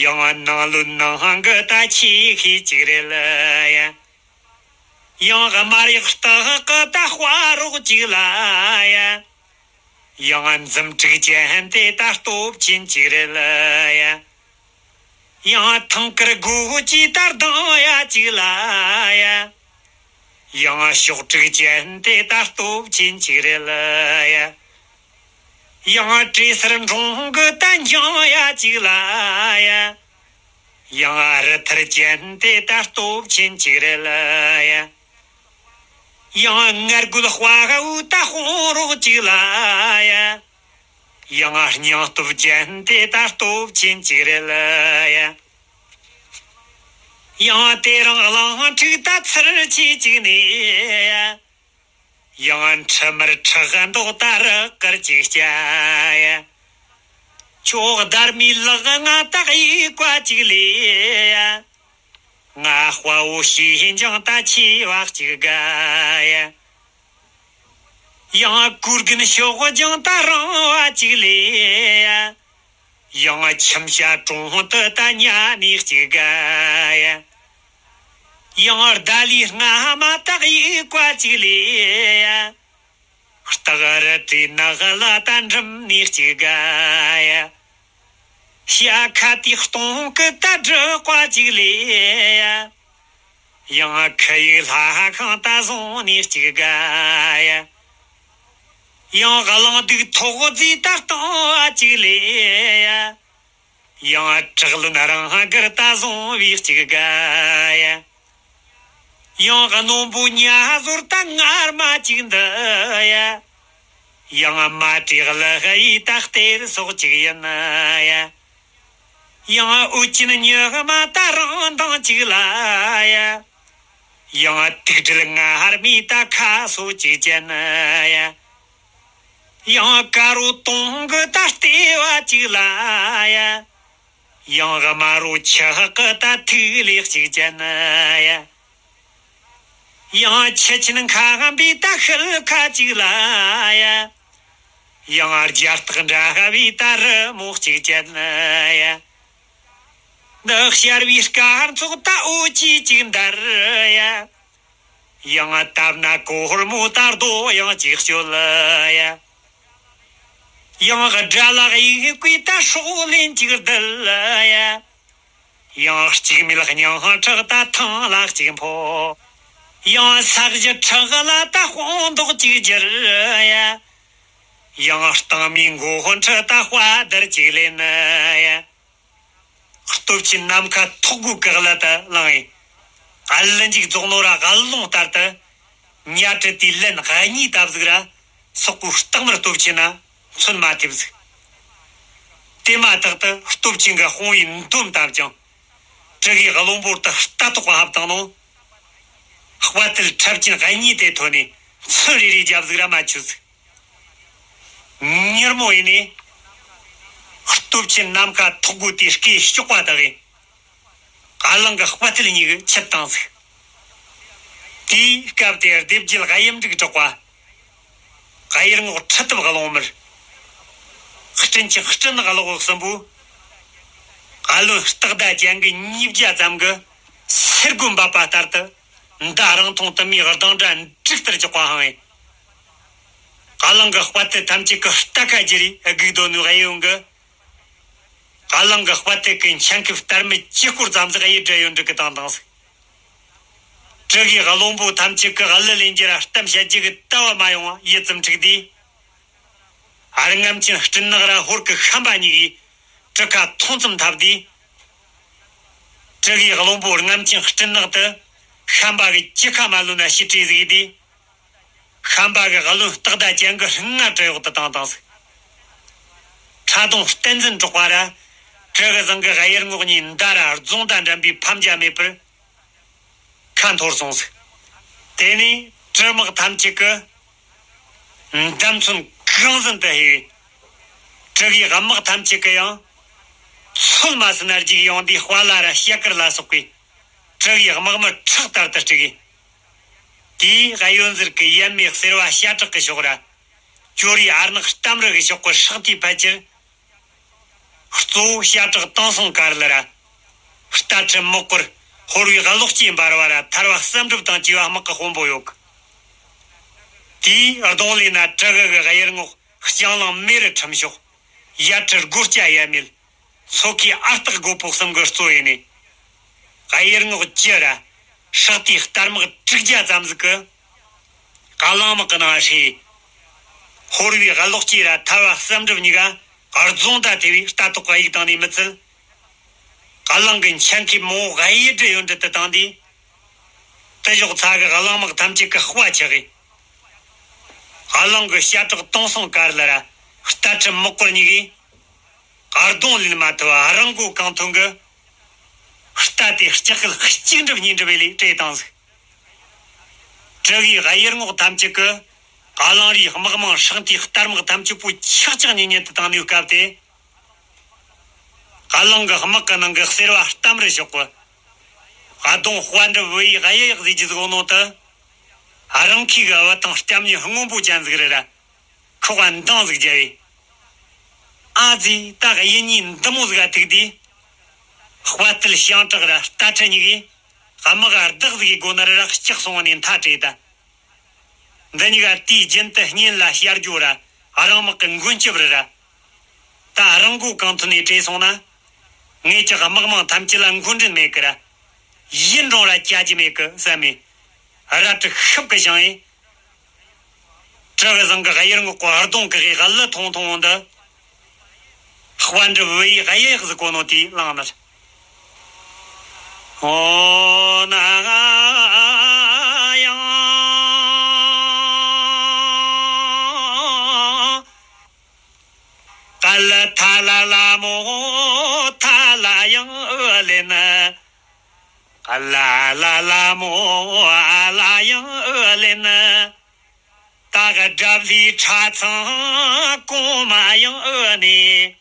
ཡང་ནང་ལོ་ནང་གི་ད་ཆེ་ཤེས་གཅིག་རེད་ཡ། ཡང་དམར་ཡག་སྟག་གི་ད་དཔའ་རོགས་གཅིག་ལ་ཡ། ཡང་འཛུམ་དྲུག་ཅན་དེ་ད་སྟོབས་ཆེན་གཅིག་རེད་ཡ། ཡང་ཐང་དཀར་དགུ་གཅིག་ད་ལྡང་ཡ་གཅིག་ལ་ཡ། ཡང་ཕྱོགས་དྲུག་ཅན་དེ་ད་སྟོབས་ཆེན་གཅིག་རེད་ལ་ཡ། ཡང་བྲེ་སེར་འབྲོང་གི་ད་འགྱིང་ཡ་གཅིག་ལ་ཡ། ཡང་རི་ཐར་ཅན་དེ་ད་སྟོབས་ཆེན་གཅིག་རེད་ལ་ཡ། ཡང་ངར་རྒོད་དཔའ་བོ་ད་དཔུང་རོགས་གཅིག་ལ་ཡ། ཡང་སྙིང་སྟོབས་ཅན་དེ་ད་སྟོབས་ཆེན་གཅིག་རེད་ལ་ཡ། ཡང་དེ་རིང་གླང་ཕྲུག་ད་ཚུར་ཆེ་གཅིག་ནས་ཡ། ཡང་ཁྲི་དམར་ཁྲག་མདོག་ད་རི་དཀར་གཅིག་སྐྱ་ཡ། ཁྱོད་སྡར་མའི་ལག་ང་ད་གཡུག་པ་གཅིག་ལས་ཡ། ང་དཔའ་བོ་ཤེས་འཇང་ད་ཆེ་བ་གཅིག་དགའ་ཡ། ཡང་གུར་གིན་ཤོག་ལྗང་ད་རང་བ་གཅིག་ལས་ཡ། ཡང་ཁྱིམ་བྱ་གྲོང་དུ་ད་ཉ་ནས་གཅིག་དགའ་ཡ། ཡང་ཟླ་ལི་རྔ་མ་ད་གཡུག་པ་གཅིག་ལས་ཡ། སྟག་རི་བྲེ་ནག་ལ་ད་འགྲིམ་ནས་གཅིག་དགའ་ཡ། ཤ་ཁ་དེ་སྟོང་གི་ད་སྒྲིག་པ་གཅིག་ལས་ཡ། ཡང་ཁ་ཡིག་ལྷ་ཁང་ད་བཟུང་ནས་གཅིག་དགའ་ཡ། ཡང་གླང་སྡུག་ཐོག་རྫས་ད་གཏོང་བ་གཅིག་ལས་ཡ། ཡང་བྲག་ལུན་རང་སྒར་ད་བཟུང་བའི་གཅིག་དགའ་ཡ། ཡང་རྣོན་པོ་ཉ་ཟོར་ད་ངར་མ་གཅིག་འདི་ཡ། ཡང་མ་བྲེག་ལ་ཡི་ད་གཏེར་སོགས་གཅིག་ཡིན་ཡ། ཡང་འུ་ཅིན་ཉི་མ་ད་རང་མདངས་གཅིག་ལ་ཡ། ཡང་དུག་སྦྲུལ་ངར་མའི་ད་ཁ་སོ་གཅིག་ཅན་ཡ། ཡང་དཀར་རོ་དུང་གི་ད་ལྟེ་བ་གཅིག་ལ་ཡ། ཡང་དམར་རོ་ཆག་གི་ད་ཐིག་ལེ་གཅིག་ཅན་ཡ། ཡང་ཆུ་ཆེན་ཁ་འབའི་ད་ཤུལ་ཁ་གཅིག་ལ་ཡ། ཡང་རྒྱ་སྟག་འདྲ་བའི་ད་རི་མོ་གཅིག་ཅན་ཡ། འདི་ཤར་བའི་སྐར་ཚོགས་ད་འོ་ཅི་གཅིག་འདར་ཡ། ཡང་བཏབ་ན་གོར་མོ་ད་རྡོ་ཡང་གཅིག་གཅོད་ཡ། ཡང་དགྲ་ལ་ཡི་གུས་ད་སྲོག་ལན་གཅིག་རྡུལ་ཡ། ཡང་གཅིག་མེད་སྙིང་ཁྲག་ད་ཐང་ལ་གཅིག་འཕོ། ཡང་ས་གཞི་ཁྲག་ལ་ད་དཔུང་མདོག་གཅིག་འགྱུར་ཡ། ཡང་སྟེང་མའི་མགོ་ཁྲི་ད་དཔའ་དར་གཅིག་ལེན་ཡ། སྟོབས་ཆེན་ནམ་མཁའ་ཐོག་གུ་བཀག་ལ་ད་ལངས་ཡིན། ཨ་ལི་འཇིག་རྫོགས་ནོ་ར་ཨ་ལོང་ལྟར་དུ། ཉ་དྲི་དེའི་ལན་གཉིས་བཏབ་ཟིག་ར། སོག་པོའི་སྟག་དམར་སྟོབས་ཆེ་ན་མཚོན་མ་ཐེབས་ཟིག་དེ་མ་ཐག་ཏུ་སྟོབས་ཆེན་གྱི་དཔུང་བའི་འདོམ་བཏབ་ཀྱང་། དྲུ་གུའི་བློན་པོ་དེ་རྟ་ཐོག་ག་ཕབ་བཏང་ནོ། དཔའ་རྟུལ་འཁྲབ་ཅན་གཉིས་དེ་ཐོན་ནས་ཚུར་རེ་རེ་རྒྱབ་ཟིག་ར་མ་ཆུ་ཟིག་མྱུར་མོ་ཡིན་ནས་སྟོབས་ཆེན་ནམ་མཁའ་ཐོག་སྒོ་དེའི་སྐེ་གཤོག་པ་དག་གིས་ཀ་ལང་གི་དཔའ་རྟུལ་གཉིས་ཀྱི་ཆུད་བཏང་ཟིག་དེའི་སྐབས་དེར་སྡེ་བརྒྱད་གཡུ་འབྲུག་གྲགས་པ། གཡུ་རྔོག་ཁྲི་སྟབས་གླང་དམར། སྤྲིན་ཆེན་སྤྲིན་ནག་གློག་འོད་གསུམ་པོ། ཨ་ལོན་སྟག་ཟླ་ཅན་གྱི་ཉིས་བརྒྱ་ཙམ་གྱིས་སེར་སྒོ་འབབ་པ་ལྟར་དུ་མདའ་རིང་ཐུང་དུ་མའི་གདང་སྒྲ་འབྲུག་ལྟར་རྒྱག་པ་ཧང་ངེ། ཀ་ལང་གི་དཔའ་རྟུལ་ཐམས་ཅད་ཀྱི་རྟ་ཁ་བསྒྱུར་རེ་སྒུག་སྡོད་ནོའི་གཡུ་གུ། ཀ་ལང་གི་དཔའ་རྟུལ་གྱི་འཆད་ཁུབ་སྟར་མི་ཅི་སྐོར་ཙམ་ཟིག་གཡུ་སྒྲ་ཡོད་འབྲུག་གི་བཏང་བཏང་ཟིག་དྲུ་གུའི་བློན་པོ་ཐམས་ཅད་ཀྱིས་གླུ་ལེན་རྒྱུ་ར་གཏམ་བཤད་རྒྱུ་གི་ལྟ་བ་མ་ཡོང་བ་ཡིད་ཙམ་འཁྲུགས་དུས། རྔམ་ཆེན་སྤྲིན་ནག་ར་ཧོར་གྱི་ཤམ་པ་གཉིས་ཀྱིས་གྲུ་ཁ་ཐུང་ཙམ་འཐབ་དུས། དྲུ་གུའི་བློན་པོ་རྔམ་ཆེན་སྤྲིན་ནག་དེ་ཤམ་པ་གི་ཅི་ཁ་མ་ལོན་ན་ཤི་བྲོས་ཟིག་དུས། ཤམ་པ་གི་བློན་སྟག་ཟླ་ཅན་གྱིས་སྔར་གྲི་འོག་ཏུ་བཏང་བཏང་ཟིག་ཁྲ་གདོང་བསྟན་འཛིན་གྲགས་པ་ར་དྲུ་གུ་བཟང་གི་གཡུ་རྔོག་གཉིས་མདའ་ར་རྫོང་དང་འགྲན་པའི་ཕམ་རྒྱ་མེད་པར་ཁ་འཐོར་སོང་ཟིག་དེ་ནས་དྲུ་དམག་ཐམས་ཅད་ཀྱི་འདམ་ཚོན་གང་ཟིན་དུ་ཧེ། དྲུ་གུའི་དམག་ཐམས་ཅད་ཀྱི་ཡང་ཚོད་མ་ཟིན་ན་རྒྱུག་ཡོང་དུས་དཔའ་ལ་ར་ཤ་དཀར་ལ་སོགས་པའི་དྲུ་གུའི་དམག་མི་ཁྲག་ལྟར་དུ་དཀྲུགས། དེའི་གཡོན་ཟུར་གྱི་ཡབ་མེས་གསེར་བ་ཤ་ཁྲག་གི་ཕྱོགས་ར། ཅོ་རིའི་ཨར་ནག་གཏམ་རི་གི་ཕྱོགས་ཀྱི་ཧྲག་ཐིའི་ཕལ་ཆེར། གཙོ་བོ་ཤ་ཁྲག་དེང་སང་དཀར་ལ་ར། རྟ་ཁྲི་མོག་གུར་ཧོར་བའི་གློག་སྐྱེས་འབར་བ་ར་ཐར་བ་བསམ་གྲུབ་དང་བཅས་པ་དམག་གི་དཔོན་པོ་ཡོད་གི་དེའི་གདོང་ལས་ན་དྲུ་གུ་གི་གཡུ་རྔོག་ལྕང་གླིང་མེ་རི་ཁྲིམས་ཤོག་ཡབ་ཁྲི་སྒོ་སྐྱ་ཡབ་མེས། མཚོ་ཁའི་ཨ་སྟག་རྒོད་པོ་གསུམ་གྱི་གཙོ་ཡིན་ནས། གཡུ་རྔོག་བཅུ་ར་ཧྲག་ཐིའི་སྟར་དམག་དྲུག་བརྒྱ་ཙམ་ཟིག་གིས་ཀ་ལང་དམག་གི་ནང་ཧྲེ། ཧོར་བའི་གློག་སྐྱེས་ར་ཐར་བ་བསམ་གྲུབ་གཉིས་ཀ་རྫོང་དང་ཐེ་བའི་རྟ་ཐོག་གཡུག་བཏང་ནས་མི་ཚད། ཀ་ལང་གི་འཆད་ཁུབ་མང་བོ་གཡུ་སྒྲ་ཡོད་འདྲི་དུ་བཏང་དུས། དེ་ཞོག་ཚ་གི་གླང་དམག་ཐམས་ཅད་ཀྱི་དཔའ་ཆགས་གི་གླང་གི་ཤ་ཁྲག་དེང་སང་དཀར་ལ་ར་རྟ་ཁྲི་མོག་གུར་གཉིས་ཀྱིས། གར་གདོང་ལེན་མ་ཐུབ་པ་རང་མགོ་གང་ཐོན་གི་རྟ་དེ་ལྕགས་སྐུད་གཅིག་འགྲུབ་གཉིས་འགྲུབ་པའི་ལས་བྲེས་བཏང་ཟིག་དྲུ་གུའི་གཡུ་རྔོག་ཐམས་ཅད་ཀྱིས་ཀ་ལང་རིའི་དམག་མང་ཧྲག་ཐིའི་སྟར་དམག་ཐམས་ཅད་པོ་ཆག་ཆག་ཉིད་ཉིད་དུ་བཏང་ནུས་སྐབས་དེ། ཀ་ལང་གི་དམག་གི་ནང་གི་གསེར་བ་གཏམ་རི་ཤོག་གི་གདོང་དཔའ་འགྲུབ་བུ་ཡི་གཡུ་ཡག་ཟེར་རྒྱུ་ཟིག་ཡོད་ནོ་དེ། རང་ཁའི་གི་བུ་དང་སྐྱབས་གཉེན་སྔོན་པོ་ཅན་ཟིག་རེད་ར། ཁོག་པ་འདང་ཟིག་རྒྱབ་བས། ཨ་ཙི་ད་གཡུ་གཉིས་འདི་མོ་ཟིག་ག་ཐུག་དུས། དཔའ་རྟུལ་ཞང་དྲག་ར་རྟ་ཁྲི་གཉིས་ཀས་དམག་ག་བདག་ཟིག་གི་སྒོ་ནས་ར་སྐྲག་སོང་བ་ནས་མཐའ་བྲོས་ད། འདི་གཉིས་ཀ་དུས་རྒྱུན་དུ་གཉེན་ལ་བཤར་རྒྱུ་ར་རང་དམག་གི་མགོན་སྐྱབས་རེད་ར། ད་རང་མགོ་གང་ཐོན་ནས་བྲོས་སོང་ན། ངེད་ཀྱི་དམག་དམངས་ཐམས་ཅད་ལ་མགོ་འདྲེན་མེད་ཀི་ར། ཡིད་འབྲང་ར་བྱ་རྒྱུ་མེད་ཀི་བསམ་མས། རལ་གྲི་ཤུབས་ཀྱིས་བཞེངས་ཡས། དྲུ་གུ་བཟང་གི་གཡུ་རྔོག་གི་གདོང་གི་གཡུ་གླུ་ཐུང་ཐུང་འདི། དཔའ་འགྲུབ་བུ་ཡི་གཡུ་ཡག་ཟིག་གོ་ནོ་དེའི་བླངས་ནས། ཨོ་ན་ཡང་། ཀ་ལ་ཐ་ལ་ལ་མོ་ཐ་ལ་ཡང་ཨོ་ལེ་ན། ཀ་ལ་ལ་ལ་མོ་ཨ་ལ་ཡང་ཨོ་ལེ་ན། སྟག་སྒྲ་བླའི་ཁྲ་ཚང་གོང་མ་ཡང་ཨོ་ནི།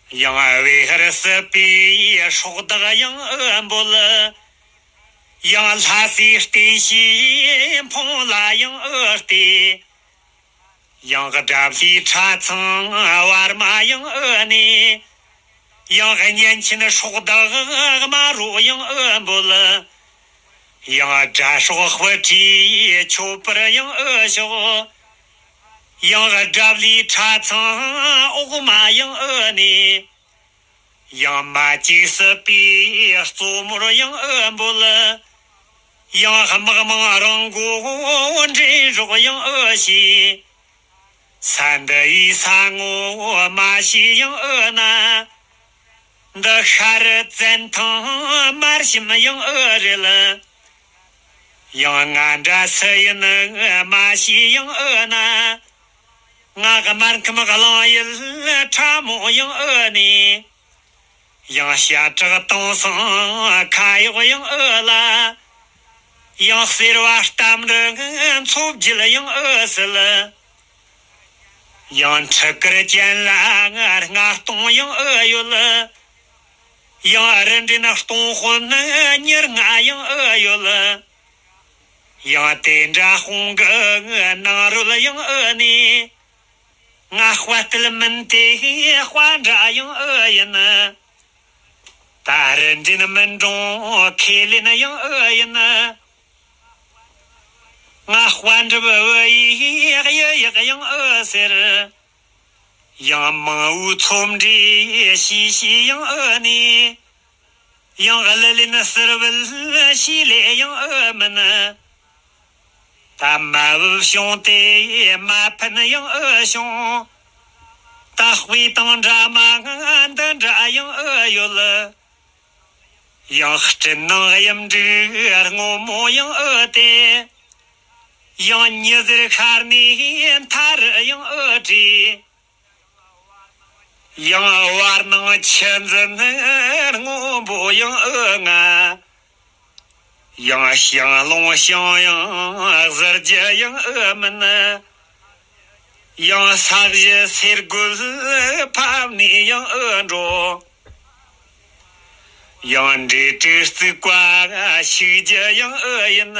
ཡང་བེ་ཧར་སྲིད་པའི་སྲོག་བདག་ཡང་ཨོ་འབོད། ཡང་ལྷ་སའི་བསྟན་བྱའི་འཕོངས་ལ་ཡང་ཨོ་བསྟོད། ཡང་སྒྲ་བླའི་ཁྲ་ཚང་བར་མ་ཡང་ཨོ་ནི། ཡང་གཉན་ཆེན་སྲོག་བདག་དམར་རོ་ཡང་ཨོ་འབོད། ཡང་དགྲ་སྲོག་དཔུ་ཁྲིའི་མཆོད་པར་ཡང་ཨོ་ཞོག་ཡང་སྒྲ་བླའི་ཁྲ་ཚང་འོག་མ་ཡང་ཨོ་ནི། ཡང་མ་གཅིག་སྲིད་པའི་གཙོ་མོར་ཡང་ཨོ་འབོད། ཡང་དམག་དམངས་རང་མགོ་འདྲེན་རོགས་ཡང་ཨོ་ཞེས། ས་འདི་ཡི་ས་ངོ་མ་ཤེས་ཡང་ཨོ་ན། འདི་ཤར་བཙན་ཐང་དམར་ཞིམ་ཡང་ཨོ་རེད། ཡང་ང་འདྲ་སུ་ཡིན་མ་ཤེས་ཡང་ཨོ་ན། ང་དམར་ཁམས་གླང་ཡུལ་ཁྲ་མོ་ཡང་ཨོ་ནི། ཡང་ཞྭ་ཁྲག་དྭངས་སང་ཁ་གཡོག་ཡང་ཨོ་ལ། ཡང་སེར་བ་གཏམ་རི་མཚོ་བརྒྱུད་ཡང་ཨོ་སིལ། ཡང་ཁྲི་དཀར་ཅན་ལ་ང་རྔ་སྟོང་ཡང་ཨོ་ཡོད། ཡང་རི་འདྲེན་སྟོང་དཔོན་ཉེར་ལྔ་ཡང་ཨོ་ཡོད། ཡང་དེ་འདྲ་དཔུང་གི་ནང་རོལ་ཡང་ཨོ་ནི། ང་དཔའ་རྟུལ་མིན་ཏེ་དཔའ་འདྲ་ཡང་ཨོ་ཡིན། ད་རི་འདྲེན་མི་འགྲོ་ཁས་ལེན་ཡང་ཨོ་ཡིན། ང་དཔའ་འགྲུབ་བུ་ཡིག་གཡུ་ཡག་ཡང་ཨོ་ཟེར། ཡང་མང་བོའི་ཚོམ་འདྲེ་ཤི་ཤི་ཡང་ཨོ་ནི། ཡང་གླུ་ལེན་ཟུར་བུལ་ཤི་ལེ་ཡང་ཨོ་མིན། ད་མ་བུ་བྱུང་སྟེ་མ་ཕན་ཡང་ཨོ་བྱུང་། ད་དཔེ་དང་འདྲ་མ་འདི་འདྲ་ཡང་ཨོ་ཡོད། ཡང་སྤྲིན་ནང་གཡུ་འབྲུག་སྔོན་མོ་ཡང་ཨོ་སྟེ། ཡང་ཉི་ཟེར་ཤར་ནས་མཐའ་རུ་ཡང་ཨོ་བྲིས། ཡང་བར་སྣང་ཆུ་འཛིན་སྔོན་པོ་ཡང་ཨོ་ང་། ཡང་ཞིང་རླུང་བྱུང་ཡང་གཟི་བརྗིད་ཡང་ཨོ་མིན། ཡང་ས་གཞི་སེར་རྒོད་ཕབ་ནས་ཡང་ཨོ་འགྲོ། ཡང་འབྲས་དྲུག་བརྩིགས་པ་ཤུགས་ཀྱི་ཡང་ཨོ་ཡིན།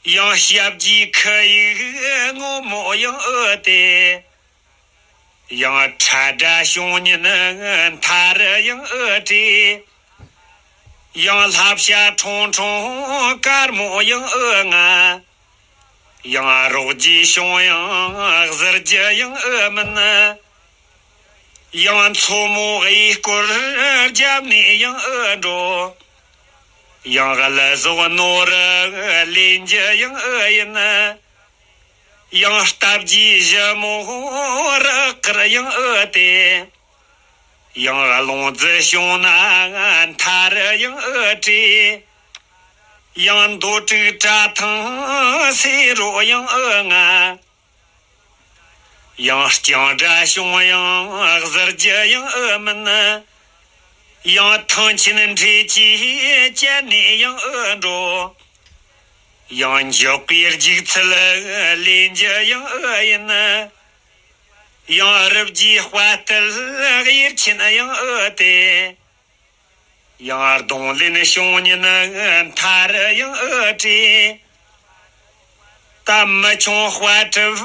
ཡང་ཞབས་ཀྱི་ཁུ་ཡིག་སྔོན་མོ་ཡང་ཨོ་སྟེ། ཡང་ཁྲ་སྒྲ་བྱུང་ཉིན་མཐའ་རུ་ཡང་ཨོ་བྲིས། ཡང་ལྷ་བྱ་ཁྲུང་ཁྲུང་དཀར་མོ་ཡང་ཨོ་ང་། ཡང་རོགས་ཀྱི་བྱུང་ཡང་གཟི་བརྗིད་ཡང་ཨོ་མིན། ཡང་མཚོ་མོ་གཡས་སྐོར་རྒྱབ་ནས་ཡང་ཨོ་འགྲོ། ཡང་གླུ་ཟོག་ནོར་ལེན་རྒྱུ་ཡང་ཨོ་ཡིན། ཡང་སྟབས་ཀྱིས་ཞི་མོ་རག་དཀར་ཡང་ཨོ་སྟེ། ཡང་རླུང་རྫི་བྱུང་ན་མཐའ་རུ་ཡང་ཨོ་བྲིས། ཡང་རྡོ་དྲུག་བྲག་ཐང་སེ་རོ་ཡང་ཨོ་ང་། ཡང་རྐྱང་སྒྲ་བྱུང་ཡང་གཟི་བརྗིད་ཡང་ཨོ་མིན། ཡང་ཐང་ཆེན་འདྲེ་ཀྱིས་བཅད་ནས་ཡང་ཨོ་འགྲོ། ཡང་མགྱོགས་པའི་རྒྱུག་ཚུལ་ལེན་རྒྱུ་ཡང་ཨོ་ཡིན། ཡང་རི་བརྒྱའི་དཔའ་རྟུལ་གཡེར་ཆེན་ཡང་ཨོ་སྟེ། ཡང་གདོང་ལེན་བྱུང་ཉིན་མཐའ་རུ་ཡང་ཨོ་བྲིས། ད་མི་ཆུང་དཔའ་གྲུབ་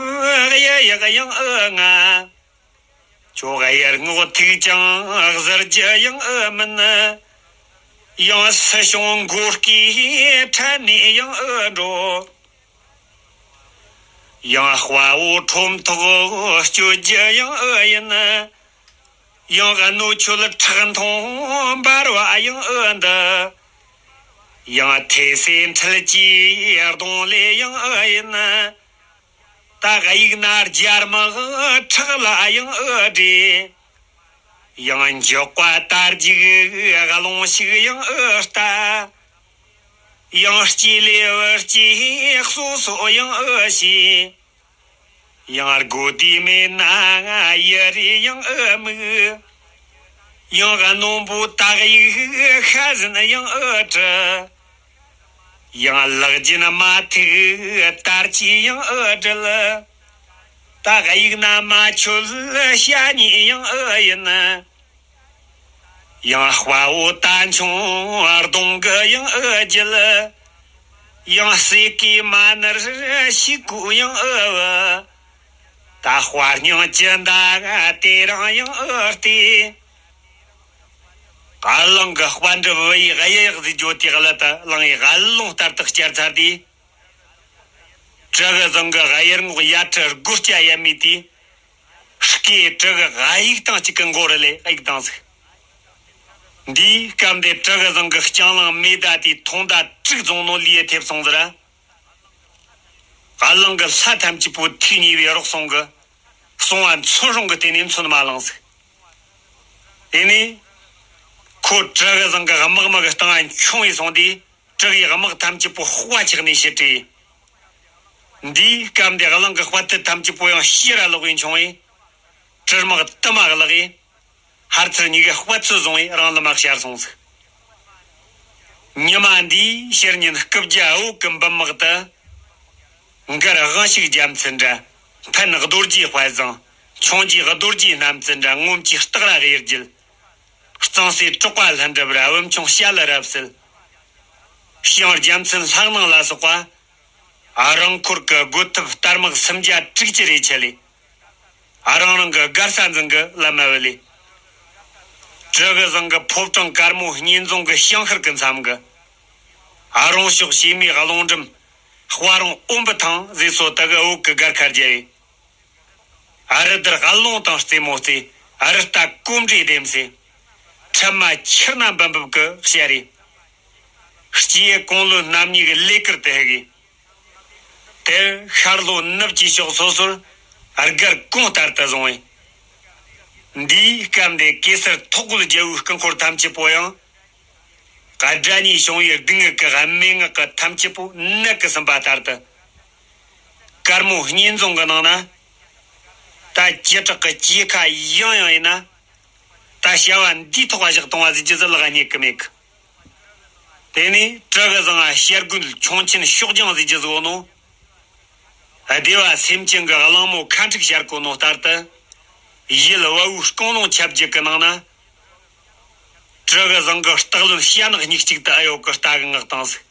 གཡུ་ཡག་ཡང་ཨོ་ང་། ཁྱོད་གཡུ་རྔོག་ཐུག་ཀྱང་གཟི་བརྗིད་ཡང་ཨོ་མིན། ཡང་སྲིད་གཞུང་མགོ་སྐེ་ཁྲ་ནས་ཡང་ཨོ་འགྲོ། ཡང་དཔའ་བོ་ཁྲོམ་ཐོག་སྐྱོད་རྒྱུ་ཡང་ཨོ་ཡིན། ཡང་གནོད་ཆོད་ཁྲག་འཐུང་འབར་བ་ཡང་ཨོ་འདི། ཡང་ཐེ་སེ་འཕྲུལ་གྱི་གདོང་ལས་ཡང་ཨོ་ཡིན། ད་གཡུག་ན་རྒྱ་དམག་ཁྲག་ལ་ཡང་ཨོ་བྲིས། ཡང་མགྱོགས་པ་དར་རྒྱུག་རླུང་ཞིག་ཡང་ཨོ་ལྟ། ཡང་སྐྱེ་ལེ་བུ་སྐྱེ་སོ་སོ་ཡང་ཨོ་ཤེས། ཡང་དགོས་དུས་མེད་ན་ཡུ་རེ་ཡང་ཨོ་མིག། ཡང་རྣོན་པོ་དག་ཡིག་ཤ་ཟན་ཡང་ཨོ་བྲི། ཡང་ལག་རྒྱན་མ་ཐུག་དར་ཆས་ཡང་ཨོ་སྒྲིལ། ད་གཡུག་ན་མ་ཆོད་ཞྭ་ཉེས་ཡང་ཨོ་ཡིན། ཡང་དཔའ་བོ་རྟ་མཆོང་གདོང་གི་ཡང་ཨོ་རྒྱལ། ཡང་སྲས་ཀྱི་མ་ནར་ཤིག་གུ་ཡང་ཨོ་བུ། ད་དཔའ་སྙིང་ཅི་འདའ་དེ་རང་ཡང་ཨོ་སྟེ། གླང་གི་དཔལ་འབྲུ་བུ་ཡི་གཡུ་ཡག་ཟིག་བརྗོད་དེ་གླུ་དུ་བླངས་ཡི་གླུ་ལུང་ལྟར་དུ་བསྐྱར་ཚར་དུས། གྲི་གུ་བཟང་གི་གཡུ་རྔོག་ཡ་ཁྲི་དགུ་སྐྱ་ཡ་མི་དེ། སྐེ་གྲི་གུ་གཡུག་དང་གཅིག་གི་མགོ་རུ་ལས་གཡུག་དང་ཟིག་འདིའི་སྐབས་འདི་གྲི་གུ་བཟང་གི་རྐྱང་ལང་མེ་མདའ་དེ་ཐུང་མདའ་དྲུག་རྫོང་ནོ་ལིའི་ཐེབས་སོང་ཟེར། གླང་གི་ལྷ་ཐམས་ཅད་པོ་ཐུགས་མཉེས་པའི་རོགས་སོང་གི། སོང་བ་མཚོན་རུང་གི་སྟེང་ནས་མཚོན་མ་ལངས་ཟིག་དེ་ནས་ཁོ་གྲི་གུ་བཟང་གི་དམག་མི་གི་སྟེང་ང་མཆོང་ཡི་སོང་དུས། གྲི་གུའི་དམག་ཐམས་ཅད་པོ་དཔའ་ཆགས་ནས་ཕྱིར་བྲོས། འདིའི་སྐབས་འདི་གླང་གི་དཔའ་རྟུལ་ཐམས་ཅད་པོ་ཡང་ཕྱིར་ར་ལོག་གིན་བྱུང་བས། གྲི་དམག་དུ་མ་བརླག་གིས། ཕར་ཚུར་གཉིས་ཀས་དཔའ་ཚོད་བཟུང་བས་རང་ལམ་མ་ཤར་སོང་ཟིག། ཉི་མ་འདིའི་ཕྱི་ཉིན་སྐུ་བརྒྱ་འོག་གི་འབུམ་དམག་དུ། མགར་དབང་ཕྱུག་རྒྱལ་མཚན་འདྲ། འཕན་རྡོ་རྗེ་དཔལ་བཟང་། འཕྱོངས་རྒྱས་རྡོ་རྗེ་སྣམ་བཙན་འདྲ། ངོམ་གྱི་སྟག་ར་གཡུ་རྒྱལ། གཙང་སྲས་གྲགས་པ་ལྷུན་གྲུབ་ར། བུམ་ཆུང་བྱ་ལ་རབ་གསལ། ཞང་རྒྱལ་མཚན་ལྷག་སྣང་ལ་སོགས་པ། རང་འཁོར་གྱི་རྒོད་ཐབས་སྟར་དམག་སུམ་བརྒྱ་དྲུག་ཅུ་རེ་ཆད་ལས། རང་རང་གི་སྒར་ས་འཛིན་གྱི་ལམ་མ་བུད་ལས། གྲུ་གུ་བཟང་གི་ཕོ་བྲང་དཀར་མོ་བསྙེན་རྫོང་གི་ཞིང་ཤར་གྱི་མཚམས་ཀྱི། རོང་ཕྱོགས་བྱེ་མའི་རླུང་འགྲིམ། དཔའ་རོང་ཨོམ་བུ་ཐང་ཟེར་སོ་དག་གི་འོག་གི་སྒར་ཁ་རྒྱལ་བས། རི་དར་ཀློང་དང་རྩེ་མོ་རྩེ། རི་རྟ་གོམ་འདྲིས་ལྡེམ་སེ། ཁྲབ་མ་ཆུར་ན་འབུམ་འབུམ་གྱི་ཤ་རེ། སྐྱེས་གོང་ལོ་རྣམ་གཉིས་ཀྱི་ལས་ཀར་དུ་ཧེ་གི། དེར་ཤར་ལྷོ་ནུབ་ཀྱི་ཕྱོགས་སོ་སོར་སྒར་གོང་ལྟར་དུ་བཟུང་བས། འདིའི་སྐབས་འདི་གེ་སར་ཐོག་རྒོད་རྒྱལ་པོའི་སྐུ་འཁོར་ཐམས་ཅད་པོ་ཡང་། དགྲ་གཉེན་བྱུང་བའི་སྡུག་བསྔལ་གྱི་སྨྲེ་སྔགས་ཀྱི་ཐམས་ཅད་པོ་ནད་ཀྱིས་ཟིན་པ་ལྟར་དུ། དཀར་མོ་བསྙེན་རྫོང་གི་ནང་ན། ད་ཅི་དྲག་གི་སྐྱེས་ཁ་ཡང་ཡང་ཡིན་ན། ད་བྱ་བ་འདིའི་ཐོག་བཞག་གཏོང་བ་ཟེར་རྒྱུ་ཟིག་ལག་རྙེད་ཀྱི་མེད་གི། དེ་ནས་གྲུ་གུ་བཟང་ང་བྱ་རྒོད་ཁྱུང་ཆེན་ཕྱོགས་རྒྱང་ཟེར་རྒྱུ་ཟིག་ཡོད་ནོ། སྡེ་བ་སེམས་ཅན་གྱི་གླང་མོ་ཁ་འཁྲིག་བྱ་རྒོད་ནོ་ལྟར་དུ། ཡུལ་བལ་བོའི་སྐོང་ལུང་ཆབ་རྒྱུད་ཀྱི་ནང་ན། གྲུ་གུ་བཟང་གི་སྟག་ལུང་བྱ་ནག་གཉིས་གཅིག་ཏུ་ཨ་ཡོད་ཀྱི་རྟ་གི་ངག་དང་ཟིག།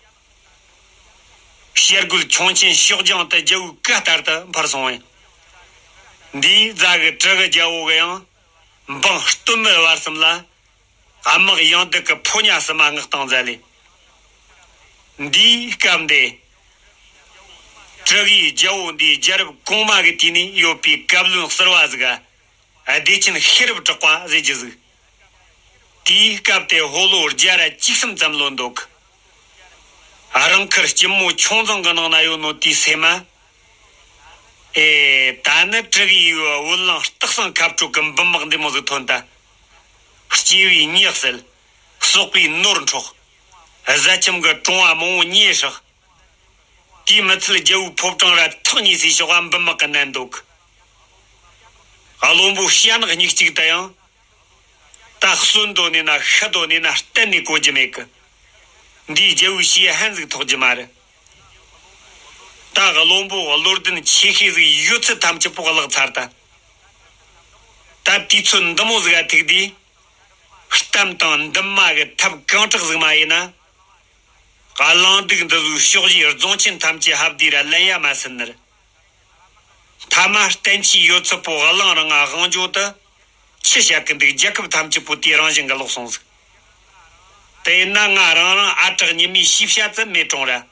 བྱ་རྒོད་ཁྱུང་ཆེན་ཕྱོགས་རྒྱང་དུ་རྒྱལ་པོའི་བཀའ་ལྟར་དུ་འཕུར་སོང་བས། འདིའི་རྫ་གི་གྲུ་གུ་རྒྱལ་པོ་གི་ཡང་། འབངས་སྟོད་སྨད་བར་གསུམ་ལ། དམག་ཡང་སྡུག་གི་ཕོ་ཉ་གསུམ་མ་མངགས་བཏང་མཛད་ལས། འདིའི་སྐབས་འདི། གྲུ་གུའི་རྒྱལ་པོ་འདིའི་རྒྱལ་རབས་གོང་མ་གི་དུས་ནས་ཡོད་པའི་བཀའ་བློན་ཟུར་པ་ཟིག་ག། བདེ་ཆེན་ཤེས་རབ་གྲགས་པ་ཟེར་རྒྱུ་ཟིག། དེའི་སྐབས་དེ་ཕོ་ལོ་བརྒྱ་ར་བཅུ་གསུམ་ཙམ་ལོན་འདུག། རང་ཁུལ་སྐྱིད་མོ་ཆུང་ཚང་གི་ནང་ན་ཡོད་ནོ་དེའི་སེམས་མ། ཨེ། ད་ནི་གྲུ་གུའི་བུ་གླང་སྟག་ཚང་ཁ་སྤྲོད་ཀྱི་འབུམ་དམག་འདི་མོ་ཟིག་ཐོན་ད། སྐྱེས་པའི་མྱི་བསད། སྲོག་པའི་ནོར་འཕྲོག། བཟའ་ཁྱིམ་གྱི་གྲོང་བ་མང་བོ་མྱེས་བསྲེགས། དེའི་མི་ཚད་རྒྱལ་པོའི་ཕོ་བྲང་ར་ཐག་ཉེ་སའི་ཕྱོགས་པ་འབུམ་དམག་གིས་མནན་འདུག། བློན་པོ་བྱ་ནག་གཉིས་གཅིག་ཏུ་ཡང་། ད་གསོན་དོ་ནས་ན་ཤི་དོ་ནས་ན་གཏན་ནས་གོ་རྒྱུ་མེད་གི། འདིའི་རྒྱལ་པོའི་ཞེ་ཧན་ཟིག་ཐོགས་རྒྱུ་མ་རེད། ད་བློན་པོ་བློ་ལྡན་ཆེ་ཤོས་ཟིག་ཡོད་ཚད་ཐམས་ཅད་པོ་བརླག་ཚར་ད། ད་དུས་ཚོད་འདི་མོ་ཟིག་ག་ཐུག་དུས། གཏམ་དང་འདུན་མ་གི་ཐབས་གང་དྲག་ཟིག་མ་ཡིན་ན། གླེང་སྡིག་འདི་ཟིག་ཕྱོགས་བཞིའི་རྫོང་ཆེན་ཐམས་ཅད་ཕབ་དུས་ར་ལན་ཡ་མ་སྲིད་ནི་རེད། མཐའ་མ་བསྟན་བཅོས་ཡོད་ཚད་པོ་གླེང་རིང་ང་དབང་འཇོག་ཏུ། ཆི་བྱ་གི་འདུག། རྒྱལ་ཁབ་ཐམས་ཅད་པོ་དེ་རང་བཞིན་གྱི་ལོག་སོང་ཟིག། དེ་ན་ང་རང་རང་ཨ་གྲགས་ཉི་མའི་ཤེས་བྱ་ཙམ་མེད་གྲོང་ར།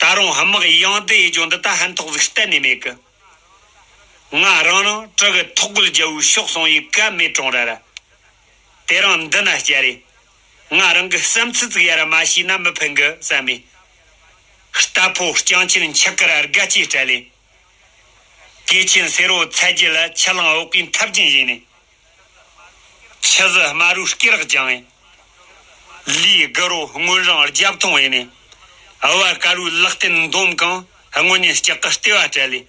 ད་རུང་དམག་ཡང་བསྡུ་ཡེ་རྒྱུ་འདི་ད་ཕན་ཐོགས་ཟིག་གཏན་ནས་མེད་གི། ང་རང་རང་གྲུ་གུ་ཐོག་རྒོད་རྒྱལ་པོའི་ཕྱོགས་སོང་ཡི་ག་མེད་གྲོང་ར་ར། དེ་རིང་འདི་ན་བསྐྱལ་རེ། ང་རང་གི་བསམ་ཚུལ་ཙིག་ཡ་ར་མ་ཤེས་ན་མི་ཕན་གི་བསམ་མེད། རྟ་ཕོ་རྐྱང་ཆེན་འཆི་ཁར་དགའ་སྐྱིད་སྤྲད་ལེ། གོས་ཆེན་སེར་བོ་ཚ་རྒྱུད་ལ་ཆུ་གླང་འོག་གི་འཐབ་ཅིང་བཞིན་ནས། ཆུ་བཞི་དམར་པོའི་སྐེ་རགས་བརྐྱངས་ཡིན། ལུས་དགུ་རོ་སྔོན་རིང་རྒྱབ་ཐོང་ཡིན་ནས། ཨ་བ་དཀར་པོའི་ལག་རྟེན་འདོམ་གང་སྔོན་ནས་ལྕགས་ཀྱི་ལྟེ་བ་སྤྲད་ལེ།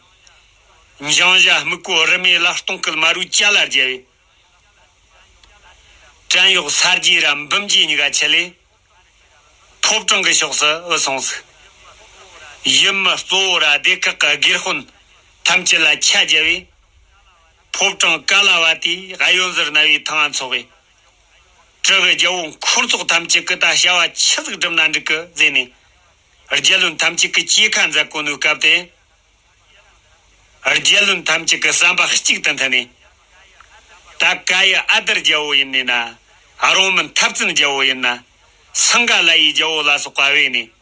འཇང་ཞྭ་སྨུག་པོ་རི་མེ་ལ་སྟོང་སྐུད་དམར་པོའི་ཅ་ལ་རྒྱལ་བས། བྲན་གཡོག་ས་རྗེ་ར་འབུམ་རྗེ་གཉིས་ཀ་ཆི་ལེ། ཕོ་བྲང་གི་ཕྱོགས་སུ་བུད་སོང་ཟིག། ཡུལ་མི་གཙོ་བོ་ར་སྡེ་ཁག་གི་སྒེར་དཔོན་ཐམས་ཅད་ལ་ཆ་བརྒྱབ་པས། ཕོ་བྲང་ཀ་ལ་བ་དེའི་གཡོན་ཟུར་ན་བའི་ཐང་ང་འཚོགས་པས། གྲུ་གུ་རྒྱལ་པོ་འཁོར་ཚོགས་ཐམས་ཅད་ཀྱིས་ད་བྱ་བ་ཆི་ཟིག་བསྒྲུབས་ན་འགྲིག་གི་ཟེར་ནས། རྒྱལ་བློན་ཐམས་ཅད་ཀྱིས་སྐྱེས་ཁ་མཛད་གོ་ནོའི་སྐབས་དེ། རྒྱལ་བློན་ཐམས་ཅད་ཀྱི་བསམ་པ་གཅིག་ཏུ་མཐུན་ནས། ད་ཀ་ཡི་ཨ་དར་རྒྱལ་པོ་ཡིན་ནི་ན། རོང་མི་འཐབ་བཙུན་རྒྱལ་པོ་ཡིན་ན། སིང་ག་ལ་ཡི་རྒྱལ་པོ་ལ་སོགས་པ་བས་ནས།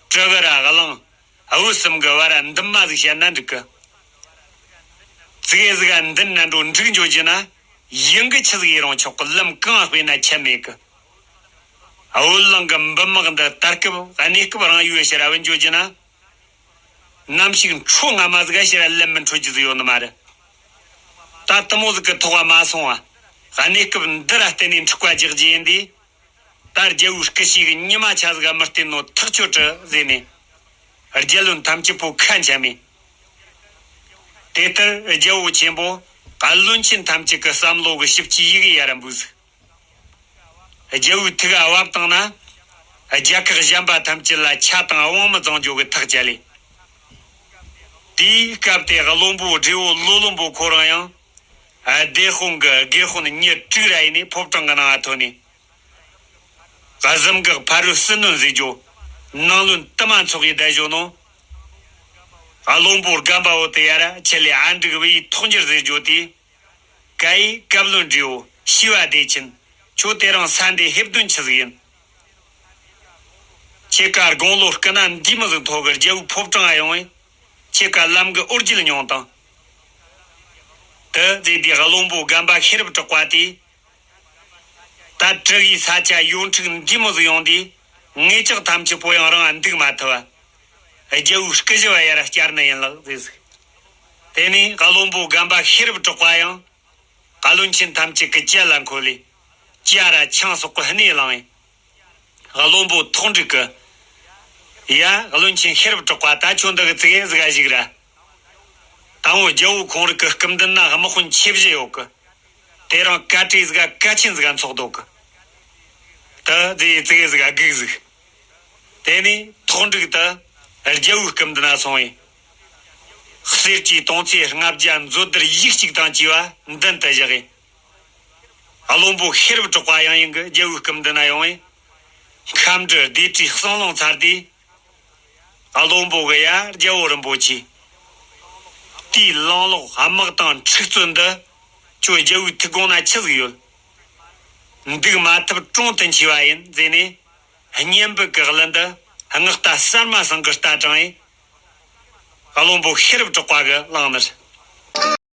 གྲུ་གུ་ར་གླང་བུ་གསུམ་གྱི་བར་འདུན་མ་ཟིག་བྱས་ན་འགྲིག་གི། ཙིག་གེ་ཟིག་ག་མདུན་ན་འགྲོ་འགྲིག་འགྱོ་རྒྱུ་ན། ཡང་གི་ཆི་ཟིག་ཡིན་རུང་ཆོག་གི། ལམ་གང་སྤོས་ན་ཆད་མེད་གི། བུ་གླང་གི་འབུམ་དམག་འདི་ད་སྐབས་གནས་སྐབས་རང་ཡུལ་ཕྱིར་ར་བུད་འགྱོ་རྒྱུ་ན། ནམ་ཞིག་འཕྲོ་སྔ་མ་ཟིག་ག་ཕྱིར་ར་ལམ་མི་འཕྲོད་རྒྱུ་ཟིག་ཡོད་ནི་མ་རེད། ད་དེ་མོ་ཟིག་གི་ཐོག་ག་མ་སོང་བ། གནས་སྐབས་འདི་ར་བརྟེན་ནས་འཁྲུག་པ་རྒྱག་རྒྱུ་ཡིན་དུས། ད་རྒྱལ་པོའི་སྐུ་ཞབས་ཀྱི་ཉི་མ་ཆ་ཟིག་ག་མི་བརྟེན་ནོ་ཐག་ཆོད་དྲི་ཟེར་ནས། རྒྱལ་བློན་ཐམས་ཅད་པོ་ཁ་འཆམ་མེ། དེ་ལྟར་རྒྱལ་པོ་ཆེན་པོ་ བློན་ཆེན་ཐམས་ཅད་ཀྱི་བསམ་བློ་གི་ཞིབ་ཆའི་ཡི་གེ་ཡར་འབུལ་ཟིག་རྒྱལ་བོའི་ཐུགས་ཨ་བབ་བཏང་ན། རྒྱལ་ཁག་གཞན་པ་ཐམས་ཅད་ལ་ཆ་དང་དབང་མི་བཟང་འགྱོ་གི་ཐག་བཅད་ལེ། དེའི་སྐབས་དེ་བློན་པོ་བགྲེས་པོ་ལོ་ལོན་པོ་ཁོ་རང་ཡང་། སྡེ་དཔོན་གྱི་དགེ་དཔོན་ཉིན་དྲུག་ར་ཡིན་ནས་ཕོ་བྲང་གི་ནང་ང་ཐོན་ནས། གཟིམ་འགག་ཕ་རོལ་ཟིལ་གནོན་ཟེར་རྒྱུ། ནང་བློན་དུ་མ་ཚོགས་ཡི་བསྡད་བཞོ་ནོ། བློན་པོ་རྒན་པ་བོ་དེ་ཡར་ཆེད་ལས་ཨ་འབྲུག་བི་ཡི་ཐོག་འགྱུར་ཟེར་རྒྱུ་དེ། ཀ་ཡི་བཀའ་བློན་འབྲེའུ་ཤི་བ་བདེ་ཆེན། ཁྱོད་དེ་རིང་ས་འདི་ཧེབ་དོན་ཆི་ཟིག་ཡིན། ཁྱེད་ཀ་དགུང་ལོ་སྐུ་ན་འདི་མི་ཟིག་མཐོ་གི་རྒྱལ་བོའི་ཕོ་བྲང་ང་ཡོང་ངས། ཁྱེད་ཀ་ལམ་གི་འོར་རྒྱལ་མྱོང་དང་། དུ་ཟེར་དེ་བློན་པོ་རྒན་པ་ཤེས་རབ་གྲགས་པ་དེས། ད་དྲུ་གི་ས་ཆ་ཡོན་ཁྲིག་འདི་མོ་ཟིག་ཡོང་དུས། ངེད་ཅག་ཐམས་ཅད་པོ་ཡང་རང་འདུག་མ་ཐུབ་བ། རྒྱལ་བོའི་སྐུ་ཞབས་ཡར་བསྐྱར་ནི་ཡིན་ལགས་ཟེར་ཟིག་དེ་ནས་བློན་པོ་རྒན་པ་ཤེས་རབ་གྲགས་པ་ཡང་། བློན་ཆེན་ཐམས་ཅད་ཀྱི་ལྕེ་ལ་འཁོད་ལས། ལྕེ་ར་ཆང་སོགས་ཀྱི་སྣེ་བླངས་ཡིན། བློན་པོ་ཐོག་འགྲིག་གི། ཡ། བློན་ཆེན་ཤེས་རབ་གྲགས་པ་ད་ཁྱོད་འདི་གི་ཙི་གེ་ཟིག་ག་ཞིག་ར། དང་པོ་རྒྱལ་བོ་ཁོང་རིག་གི་སྐུ་མདུན་ན་དམག་དཔོན་ཆེ་བཞི་ཡོད་གི། དེ་རིང་བཀའ་དྲིན་ཟིག་ག་གལ་ཆེན་ཟིག་ག་འཚོགས་འདུག་གི། ད་དེ་ཙི་གེ་ཟིག་ག་སྒུག་ཟིག་དེ་ནས་ཐོག་འགྲིག་ཏུ་རྒྱལ་བོའི་སྐུ་མདུན་ན་སོང་བས། གསེར་གྱི་དུང་ཚེ་ལྔ་བརྒྱ་མཛོད་བརྡར་ཡིག་གཅིག་དང་བཅས་པ་མདུན་དུ་བཞག་གི། བློན་པོ་ཤེས་རབ་གྲགས་པ་ཡང་ཡིན་གི་རྒྱལ་བོའི་སྐུ་མདུན་ན་ཡོང་བས། ཁམས་འདྲི་སྡེ་བྲིས་གསང་ལུང་ཚར་དུས། བློན་པོ་གི་ཡ་རྒྱལ་བོ་རིན་པོ་ཆེ། དེའི་ལང་ལོག་དམག་དང་འཁྲུག་རྩོད་འདི། ཁྱོད་རྒྱལ་བོའི་ཐུགས་དགོངས་ན་ཆི་ཟིག་ཡོད། འདུག་མ་ཐུབ་གྲོང་དུ་འཆི་བ་ཡིན་ཟེར་ནས། གཉེན་འབུལ་གི་གླུ་འདི་སྔགས་རྟ་གསར་མ་ཚང་གི་རྟ་དྲངས་ཡིན། བློན་པོ་ཤེས་རབ་གྲགས་པ་གི་གླེང་ནི་རེད།